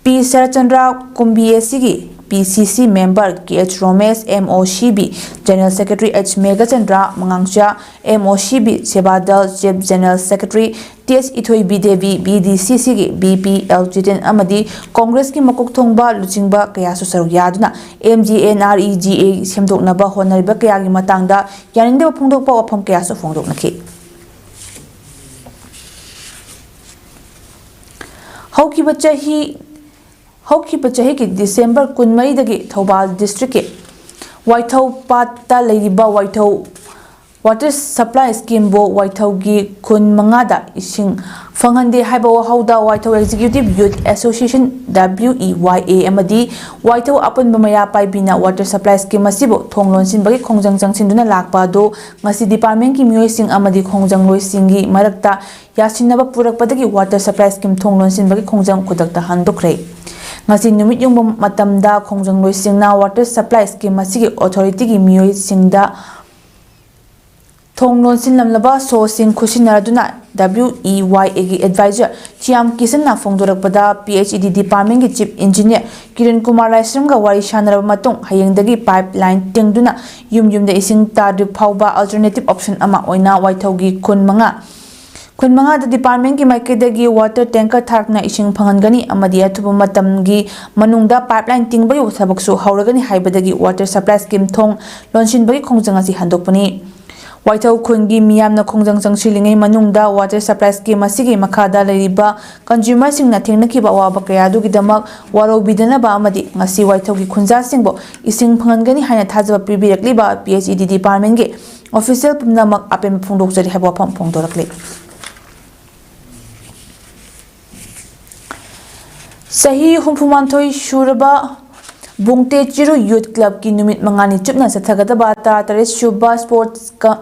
ꯄꯤ ꯁꯔꯠꯆꯟꯗ꯭ꯔ, ꯀꯨꯝꯕꯤ ꯑꯦ ꯁꯤꯒꯤ P C C member K H Romesh, M O C B General Secretary H Meghachandra Mangangcha, M O C B Sebadal Chief General Secretary T S Ithoibi Devi, B D C C ꯒꯤ B P L Jiten ꯑꯃꯗꯤ ꯀꯣꯡꯒ꯭ꯔꯦꯁꯀꯤ ꯃꯀꯣꯛ ꯊꯣꯡꯕ ꯂꯨꯆꯤꯡꯕ ꯀꯌꯥꯁꯨ ꯁꯔꯨꯛ ꯌꯥꯗꯨꯅ M G N R E G A ꯁꯦꯝꯗꯣꯛꯅꯕ ꯍꯣꯠꯅꯔꯤꯕ ꯀꯌꯥꯒꯤ ꯃꯇꯥꯡꯗ ꯌꯥꯅꯤꯡꯗꯕ ꯐꯣꯡꯗꯣꯛꯄ ꯋꯥꯐꯝ ꯀꯌꯥꯁꯨ ꯐꯣꯡꯗꯣꯛꯅꯈꯤ꯫ ꯍꯧꯈꯤꯕ ꯆꯍꯤ ꯍꯧꯈꯤꯕ ꯆꯍꯤꯒꯤ ꯗꯤꯁꯦꯝꯕꯔ ꯀꯨꯟꯃꯔꯤꯗꯒꯤ ꯊꯧꯕꯥꯜ ꯗꯤꯁꯇ꯭ꯔꯤꯛꯀꯤ ꯋꯥꯏꯊꯧ ꯄꯥꯠꯇ ꯂꯩꯔꯤꯕ ꯋꯥꯏꯊꯧ ꯋꯥꯇꯔ ꯁꯄ꯭ꯂꯥꯏ ꯁ꯭ꯀꯤꯝꯕꯨ ꯋꯥꯏꯊꯧꯒꯤ ꯈꯨꯟ ꯃꯉꯥꯗ ꯏꯁꯤꯡ ꯐꯪꯍꯟꯗꯦ ꯍꯥꯏꯕ ꯋꯥꯍꯧꯗ Waithou executive youth association, W E Y A, ꯑꯃꯗꯤ ꯋꯥꯏꯊꯧ ꯑꯄꯨꯟꯕ ꯃꯩꯔꯥ ꯄꯥꯏꯕꯤꯅ ꯋꯥꯇꯔ ꯁꯄ꯭ꯂꯥꯏ ꯁ꯭ꯀꯤꯝ ꯑꯁꯤꯕꯨ ꯊꯣꯡ ꯂꯣꯟꯁꯤꯟꯕꯒꯤ ꯈꯣꯡꯖꯪ ꯆꯪꯁꯤꯟꯗꯨꯅ ꯂꯥꯛꯄ ꯑꯗꯨ ꯉꯁꯤ ꯗꯤꯄꯥꯔꯠꯃꯦꯟꯠꯀꯤ ꯃꯤꯑꯣꯏꯁꯤꯡ ꯑꯃꯗꯤ ꯈꯣꯡꯖꯪꯂꯣꯏꯁꯤꯡꯒꯤ ꯃꯔꯛꯇ ꯌꯥꯁꯤꯟꯅꯕ ꯄꯨꯔꯛꯄꯗꯒꯤ ꯋꯥꯇꯔ ꯁꯄ꯭ꯂꯥꯏ ꯁ꯭ꯀꯤꯝ ꯊꯣꯡ ꯂꯣꯟꯁꯤꯟꯕꯒꯤ ꯈꯣꯡꯖꯪ ꯈꯨꯗꯛꯇ ꯍꯟꯗꯣꯛꯈ꯭ꯔꯦ꯫ ꯉꯁꯤ ꯅꯨꯃꯤꯠ ꯌꯨꯡꯕ ꯃꯇꯝꯗ ꯈꯣꯡꯖꯪꯂꯣꯏꯁꯤꯡꯅ ꯋꯥꯇꯔ ꯁꯄ꯭ꯂꯥꯏ ꯁ꯭ꯀꯤꯝ ꯑꯁꯤꯒꯤ ꯑꯣꯊꯣꯔꯤꯇꯤꯒꯤ ꯃꯤꯑꯣꯏꯁꯤꯡꯗ ꯊꯣꯡ ꯂꯣꯟꯁꯤꯟꯂꯝꯂꯕ ꯁꯣꯁꯤꯡ ꯈꯨꯠꯁꯤꯟꯅꯗꯨꯅ W E Y A ꯒꯤ ꯑꯦꯗꯚꯥꯏꯖꯔ ꯆꯤꯌꯥꯝ ꯀꯤꯁꯟꯅ ꯐꯣꯡꯗꯣꯔꯛꯄꯗ, P H E D ꯗꯤꯄꯥꯔꯠꯃꯦꯟꯠꯀꯤ ꯆꯤꯐ ꯏꯟꯖꯤꯅꯤꯌꯔ ꯀꯤꯔꯟ ꯀꯨꯃꯥꯔ ꯂꯥꯏꯁ꯭ꯔꯝꯒ ꯋꯥꯔꯤ ꯁꯥꯟꯅꯔꯕ ꯃꯇꯨꯡ ꯍꯌꯦꯡꯗꯒꯤ ꯄꯥꯏꯞ ꯂꯥꯏꯟ ꯇꯤꯡꯗꯨꯅ ꯌꯨꯝ ꯌꯨꯝꯗ ꯏꯁꯤꯡ ꯇꯥꯗ꯭ꯔꯤ ꯐꯥꯎꯕ ꯑꯜꯇꯔꯅꯦꯇꯤꯚ ꯑꯣꯞꯁꯟ ꯑꯃ ꯑꯣꯏꯅ ꯋꯥꯏꯊꯧꯒꯤ ꯈꯨꯟ ꯃꯉꯥ ꯈꯨꯟ ꯃꯉꯥꯗ ꯗꯤꯄꯥꯔꯠꯃꯦꯟꯠꯀꯤ ꯃꯥꯏꯀꯩꯗꯒꯤ ꯋꯥꯇꯔ ꯇꯦꯡꯀꯔ ꯊꯥꯔꯛꯇꯨꯅ ꯏꯁꯤꯡ ꯐꯪꯍꯟꯒꯅꯤ ꯑꯃꯗꯤ ꯑꯊꯨꯕ ꯃꯇꯝꯒꯤ ꯃꯅꯨꯡꯗ ꯄꯥꯏꯞ ꯂꯥꯏꯟ ꯇꯤꯡꯕꯒꯤ ꯊꯕꯛꯁꯨ ꯍꯧꯔꯒꯅꯤ ꯍꯥꯏꯕꯗꯒꯤ ꯋꯥꯇꯔ ꯁꯄ꯭ꯂꯥꯏ ꯁ꯭ꯀꯤꯝ ꯊꯣꯡ ꯂꯣꯟꯁꯤꯟꯕꯒꯤ ꯈꯣꯡꯖꯪ ꯑꯁꯤ ꯍꯟꯗꯣꯛꯄꯅꯤ꯫ ꯋꯥꯏꯊꯧ ꯈꯨꯟꯒꯤ ꯃꯤꯌꯥꯝꯅ ꯈꯣꯡꯖꯪ ꯆꯪꯁꯤꯜꯂꯤꯉꯩ ꯃꯅꯨꯡꯗ ꯋꯥꯇꯔ ꯁꯄ꯭ꯂꯥꯏ ꯁ꯭ꯀꯤꯝ ꯑꯁꯤꯒꯤ ꯃꯈꯥꯗ ꯂꯩꯔꯤꯕ ꯀꯟꯖꯨꯃꯔꯁꯤꯡꯅ ꯊꯦꯡꯅꯈꯤꯕ ꯑꯋꯥꯕ ꯀꯌꯥ ꯑꯗꯨꯒꯤꯗꯃꯛ ꯋꯥꯔꯧꯕꯤꯗꯅꯕ ꯑꯃꯗꯤ ꯉꯁꯤ ꯋꯥꯏꯊꯧꯒꯤ ꯈꯨꯟꯖꯥꯁꯤꯡꯕꯨ ꯏꯁꯤꯡ ꯐꯪꯍꯟꯒꯅꯤ ꯍꯥꯏꯅ ꯊꯥꯖꯕ ꯄꯤꯕꯤꯔꯛꯂꯤꯕ P H E D ꯗꯤꯄꯥꯔꯠꯃꯦꯟꯠꯀꯤ ꯑꯣꯐꯤꯁꯤꯌꯦꯜ ꯄꯨꯝꯅꯃꯛ ꯑꯄꯦꯟꯕ ꯐꯣꯡꯗꯣꯛꯆꯔꯤ ꯍꯥꯏꯕ ꯋꯥꯐꯝ ꯐꯣꯡꯗꯣꯔꯛꯂꯤ꯫ ꯆꯍꯤ ꯍꯨꯝꯐꯨ ꯃꯥꯊꯣꯏ ꯁꯨꯔꯕ ꯕꯨꯡꯇꯦ ꯆꯤꯔꯨ ꯌꯨꯠ ꯀ꯭ꯂꯕꯀꯤ ꯅꯨꯃꯤꯠ ꯃꯉꯥꯅꯤ ꯆꯨꯞꯅ ꯆꯠꯊꯒꯗꯕ ꯇꯔꯥꯇꯔꯦꯠ ꯁꯨꯕ ꯁ꯭ꯄꯣꯔꯠꯁ ꯀ-,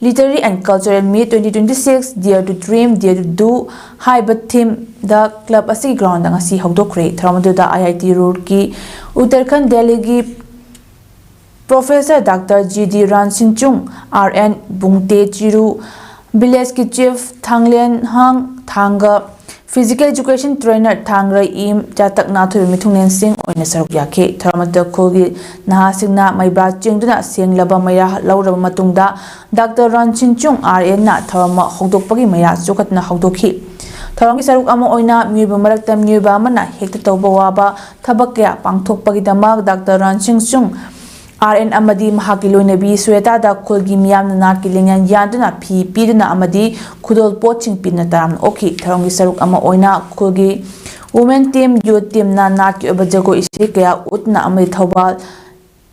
Literary and Cultural Meet twenty twenty-six, Dare to Dream, Dare to Do ꯍꯥꯏꯕ ꯊꯤꯝꯗ ꯀ꯭ꯂꯕ ꯑꯁꯤꯒꯤ ꯒ꯭ꯔꯥꯎꯟꯗ ꯉꯁꯤ ꯍꯧꯗꯣꯛꯈ꯭ꯔꯦ꯫ ꯊꯧꯔꯝ ꯑꯗꯨꯗ I I T Roorkee, Uttarakhand ꯗꯦꯜꯂꯤꯒꯤ professor doctor G D Ransinchung, R N Bungte Chiru, ꯚꯤꯂꯦꯖꯀꯤ chief Thanglenhang Thanga, Physical Education Trainer ꯊꯥꯡꯔꯩ ꯏꯝ ꯆꯥꯇꯛ ꯅꯥꯊꯣꯏꯕ ꯃꯤꯊꯨꯡꯂꯦꯟꯁꯤꯡ ꯑꯣꯏꯅ ꯁꯔꯨꯛ ꯌꯥꯈꯤ꯫ ꯊꯧꯔꯝ ꯑꯗꯨꯗ ꯈꯨꯜꯒꯤ ꯅꯍꯥꯁꯤꯡꯅ ꯃꯩꯕ꯭ꯔꯥ ꯆꯦꯡꯗꯨꯅ ꯁꯦꯡꯂꯕ ꯃꯩꯔꯥ ꯂꯧꯔꯕ ꯃꯇꯨꯡꯗ ꯗꯥꯛꯇꯔ ꯔꯟꯁꯤꯟ ꯆꯨꯡ, RNꯅ ꯊꯧꯔꯝ ꯍꯧꯗꯣꯛꯄꯒꯤ ꯃꯩꯔꯥ ꯆꯨꯈꯠꯇꯨꯅ ꯍꯧꯗꯣꯛꯈꯤ꯫ ꯊꯧꯔꯝꯒꯤ ꯁꯔꯨꯛ ꯑꯃ ꯑꯣꯏꯅ ꯃꯤꯑꯣꯏꯕ ꯃꯔꯛꯇ ꯃꯤꯑꯣꯏꯕ ꯑꯃꯅ ꯍꯦꯛꯇ ꯇꯧꯕ ꯋꯥꯕ ꯊꯕꯛ ꯀꯌꯥ ꯄꯥꯡꯊꯣꯛꯄꯒꯤꯗꯃꯛ ꯗꯥꯛꯇꯔ ꯔꯟꯁꯤꯟ ꯆꯨꯡ, RN ꯑꯃꯗꯤ ꯃꯍꯥꯛꯀꯤ ꯂꯣꯏꯅꯕꯤ ꯁ꯭ꯋꯦꯇꯥꯗ ꯈꯨꯜꯒꯤ ꯃꯤꯌꯥꯝꯅ ꯅꯥꯠꯀꯤ ꯂꯦꯡꯌꯥꯟ ꯌꯥꯟꯗꯨꯅ ꯐꯤ ꯄꯤꯗꯨꯅ ꯑꯃꯗꯤ ꯈꯨꯗꯣꯜ ꯄꯣꯠꯁꯤꯡ ꯄꯤꯗꯨꯅ ꯇꯔꯥꯝꯅ ꯑꯣꯛꯈꯤ꯫ ꯊꯧꯔꯝꯒꯤ ꯁꯔꯨꯛ ꯑꯃ ꯑꯣꯏꯅ ꯈꯨꯜꯒꯤ Women Team, Youth Teamꯅ ꯅꯥꯠꯀꯤ ꯑꯣꯏꯕ ꯖꯒꯣꯏ ꯏꯁꯩ ꯀꯌꯥ ꯎꯠꯇꯨꯅ ꯑꯃꯗꯤ ꯊꯧꯕꯥꯜ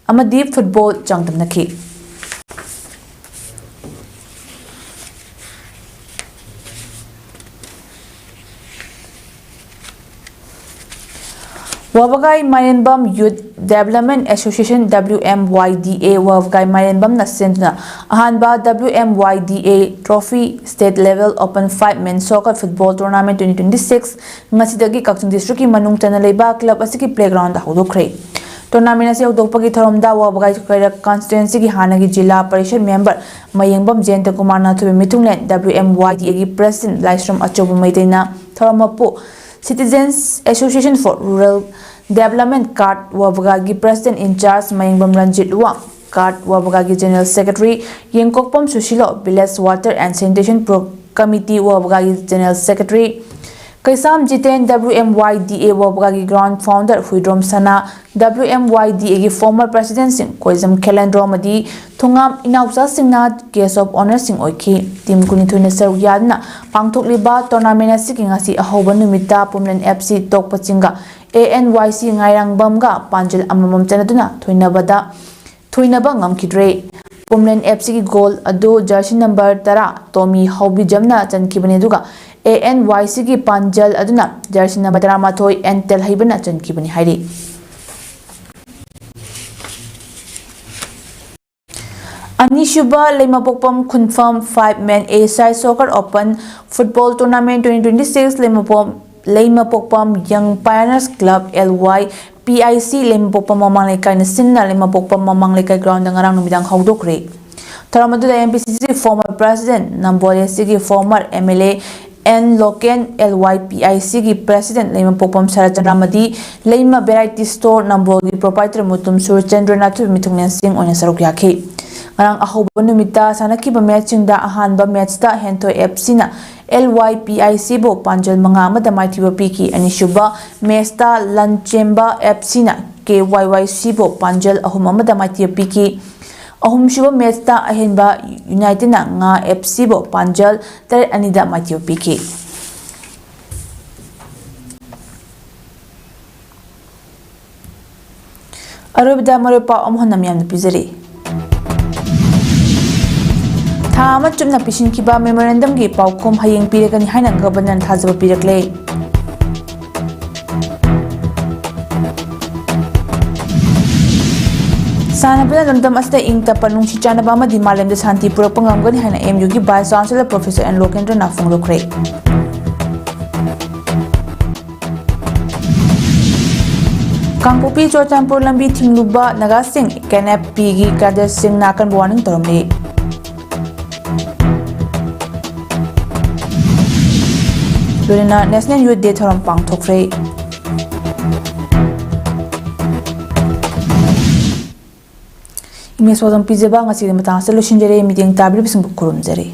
ꯑꯃꯗꯤ football ꯆꯥꯡꯗꯝꯅꯈꯤ꯫ ꯋꯥꯕꯒꯥꯏ ꯃꯥꯏꯔꯦꯟꯕꯝ Youth Development Association, WMYDA, ꯋꯥꯕꯒꯥꯏ ꯃꯥꯏꯔꯦꯟꯕꯝꯅ ꯁꯤꯟꯗꯨꯅ ꯑꯍꯥꯟꯕ WMYDA Trophy State Level Open Five Men Soccer Football Tournament twenty twenty-six ꯉꯁꯤꯗꯒꯤ ꯀꯛꯆꯤꯡ districtꯀꯤ ꯃꯅꯨꯡ ꯆꯟꯅ ꯂꯩꯕ club ꯑꯁꯤꯒꯤ playgroundꯗ ꯍꯧꯗꯣꯛꯈ꯭ꯔꯦ꯫ Tournamentꯁꯤ ꯍꯧꯗꯣꯛꯄꯒꯤ ꯊꯧꯔꯝꯗ ꯋꯥꯕꯒꯥꯏ ꯀꯩꯔꯛ constituencyꯒꯤ ꯍꯥꯟꯅꯒꯤ ꯖꯤꯂꯥ ꯄꯔꯤꯁꯗ member ꯃꯌꯦꯡꯕꯝ ꯖꯌꯟꯇ ꯀꯨꯃꯥꯔ ꯅꯥꯊꯣꯏꯕ ꯃꯤꯊꯨꯡꯂꯦꯟ, WMYDAꯒꯤ president ꯂꯥꯏꯁ꯭ꯔꯝ ꯑꯆꯧꯕ ꯃꯩꯇꯩꯅ ꯊꯧꯔꯝ ꯃꯄꯨ, Citizens Association for Rural Development, CARD ꯋꯥꯕꯒꯥꯒꯤ president in charge ꯃꯌꯦꯡꯕꯝ ꯔꯟꯖꯤꯠ ꯋꯥꯡ, CARD ꯋꯥꯕꯒꯥꯒꯤ general secretary ꯌꯦꯡꯀꯣꯛꯄꯝ ꯁꯨꯁꯤꯂꯣ, Village Water and Sanitation Pro-, Committee ꯋꯥꯕꯒꯥꯒꯤ general secretary Keisham Jiten, WMYDA ꯋꯥꯕꯒꯥꯒꯤ ground founder Huidrom ꯁꯅꯥ, WMYDAꯒꯤ former presidentꯁꯤꯡ ꯀꯣꯏꯖꯝ ꯈꯦꯂꯦꯟꯗ꯭ꯔꯣ ꯑꯃꯗꯤ ꯊꯣꯉꯥꯝ ꯏꯅꯥꯎꯆꯥꯁꯤꯡꯅ guest of honourꯁꯤꯡ ꯑꯣꯏꯈꯤ꯫ Team ꯀꯨꯟꯅꯤꯊꯣꯏꯅ ꯁꯔꯨꯛ ꯌꯥꯗꯨꯅ ꯄꯥꯡꯊꯣꯛꯂꯤꯕ tournament ꯑꯁꯤꯒꯤ ꯉꯁꯤ ꯑꯍꯧꯕ ꯅꯨꯃꯤꯠꯇ ꯄꯨꯝꯂꯦꯟ FC ꯇꯣꯛꯄꯆꯤꯡꯒ ANYC ꯉꯥꯏꯔꯥꯡꯕꯝꯒ ꯄꯥꯟꯖꯜ ꯑꯃꯃꯝ ꯆꯟꯅꯗꯨꯅ ꯊꯣꯏꯅꯕꯗ, ꯊꯣꯏꯅꯕ ꯉꯝꯈꯤꯗ꯭ꯔꯦ꯫ ꯄꯨꯝꯂꯦꯟ FCꯒꯤ goal ꯑꯗꯨ jersey number ꯇꯔꯥ ꯇꯣꯃꯤ ꯍꯥꯎꯕꯤꯖꯝꯅ ꯆꯟꯈꯤꯕꯅꯤ, ꯑꯗꯨꯒ ANYCꯒꯤ ꯄꯥꯟꯖꯜ ꯑꯗꯨꯅ jersey number ꯇꯔꯥꯃꯥꯊꯣꯏ ꯑꯦꯟ ꯇꯦꯜꯍꯩꯕꯅ ꯆꯟꯈꯤꯕꯅꯤ ꯍꯥꯏꯔꯤ꯫ ꯑꯅꯤꯁꯨꯕ ꯂꯩꯃꯄꯣꯛꯄꯝ ꯈꯨꯟꯐꯝ five men A-side soccer open football tournament twenty twenty-six ꯂꯩꯃꯄꯣꯛ-, ꯂꯩꯃꯄꯣꯛꯄꯝ Young Pioneers Club, LYPIC ꯂꯩꯃꯄꯣꯛꯄꯝ ꯃꯃꯥꯡ ꯂꯩꯀꯥꯏꯅ ꯁꯤꯟꯅ ꯂꯩꯃꯄꯣꯛꯄꯝ ꯃꯃꯥꯡ ꯂꯩꯀꯥꯏ groundꯗ ꯉꯔꯥꯡ ꯅꯨꯃꯤꯗꯥꯡ ꯍꯧꯗꯣꯛꯈ꯭ꯔꯦ꯫ ꯊꯧꯔꯝ ꯑꯗꯨꯗ MPCCꯒꯤ former president, ꯅꯝꯕꯣꯜ SCꯒꯤ former MLA N Loken, L Y P I ꯁꯤꯒꯤ president ꯂꯩꯃꯄꯣꯛꯄꯝ ꯁꯔꯠꯆꯟꯗ꯭ꯔ ꯑꯃꯗꯤ ꯂꯩꯃ variety store ꯅꯝꯕꯣꯜꯒꯤ proprietor ꯃꯨꯇꯨꯝ ꯁꯨꯔꯆꯟꯗ꯭ꯔꯅ ꯊꯣꯏꯕ ꯃꯤꯊꯨꯡꯂꯦꯟꯁꯤꯡ ꯑꯣꯏꯅ ꯁꯔꯨꯛ ꯌꯥꯈꯤ꯫ ꯉꯔꯥꯡ ꯑꯍꯧꯕ ꯅꯨꯃꯤꯠꯇ ꯁꯥꯟꯅꯈꯤꯕ matchꯁꯤꯡꯗ ꯑꯍꯥꯟꯕ matchꯇ ꯍꯦꯟꯊꯣꯏ ꯑꯦꯐ ꯁꯤꯅ ꯑꯦꯜ ꯋꯥꯏ ꯄꯤ ꯑꯥꯏ ꯁꯤꯕꯨ ꯄꯥꯟꯖꯜ ꯃꯉꯥ ꯑꯃꯗ ꯃꯥꯏꯊꯤꯕ ꯄꯤꯈꯤ꯫ ꯑꯅꯤꯁꯨꯕ matchꯇ ꯂꯟꯆꯦꯝꯕ ꯑꯦꯐ ꯁꯤꯅ ꯀꯦ ꯋꯥꯏ ꯋꯥꯏ ꯁꯤꯕꯨ ꯄꯥꯟꯖꯜ ꯑꯍꯨꯝ ꯑꯃꯗ ꯃꯥꯏꯊꯤꯕ ꯄꯤꯈꯤ꯫ ꯑꯍꯨꯝꯁꯨꯕ matchꯇ ꯑꯍꯦꯟꯕ ꯌꯨꯅꯥꯏꯇꯦꯠꯅ ꯉꯥ ꯑꯦꯐ ꯁꯤꯕꯨ ꯄꯥꯟꯖꯜ ꯇꯔꯦꯠ ꯑꯅꯤꯗ ꯃꯥꯏꯊꯤꯕ ꯄꯤꯈꯤ꯫ ꯑꯔꯣꯏꯕꯗ ꯃꯔꯨꯞ ꯄꯥꯎ ꯑꯃꯨꯛ ꯍꯟꯅ ꯃꯤꯌꯥꯝꯅ ꯄꯤꯖꯔꯤ꯫ ꯊꯥ ꯑꯃ ꯆꯨꯞꯅ ꯄꯤꯁꯤꯟꯈꯤꯕ memorandumꯒꯤ ꯄꯥꯎꯈꯨꯝ ꯍꯌꯦꯡ ꯄꯤꯔꯒꯅꯤ ꯍꯥꯏꯅ governorꯅ ꯊꯥꯖꯕ ꯄꯤꯔꯛꯂꯦ꯫ ꯁꯥꯟꯅꯕꯅ ꯂꯝꯗꯝ ꯑꯁꯤꯗ ꯏꯪ ꯇꯞꯄ, ꯅꯨꯡꯁꯤ ꯆꯥꯟꯅꯕ ꯑꯃꯗꯤ ꯃꯥꯂꯦꯝꯗ ꯁꯥꯟꯇꯤ ꯄꯨꯔꯛꯄ ꯉꯝꯒꯅꯤ ꯍꯥꯏꯅ ꯑꯦꯝ ꯌꯨꯒꯤ vice chancellor professor ꯑꯦꯟ ꯂꯣꯀꯦꯟꯗ꯭ꯔꯅ ꯐꯣꯡꯗꯣꯛꯈ꯭ꯔꯦ꯫ ꯀꯥꯡꯄꯣꯛꯄꯤ ꯆꯨꯔꯆꯥꯟꯄꯨꯔ ꯂꯝꯕꯤ ꯊꯤꯡꯂꯨꯕ ꯅꯥꯒꯥꯁꯤꯡ ꯀꯦꯅꯦꯞ ꯄꯤꯒꯤ cadetꯁꯤꯡꯅ ꯑꯀꯟꯕ warning ꯇꯧꯔꯝꯂꯤ꯫ ꯂꯣꯏꯅꯅ National Youth Day ꯊꯧꯔꯝ ꯄꯥꯡꯊꯣꯛꯈ꯭ꯔꯦ꯫ Image ꯄꯥꯎꯗꯝ ꯄꯤꯖꯕ ꯉꯁꯤꯒꯤ ꯃꯇꯥꯡ ꯑꯁꯤꯗ ꯂꯣꯏꯁꯤꯟꯖꯔꯦ꯫ ꯃꯤꯠꯌꯦꯡ ꯇꯥꯕꯤꯔꯤꯕꯁꯤꯡꯕꯨ ꯈꯨꯔꯨꯝꯖꯔꯤ꯫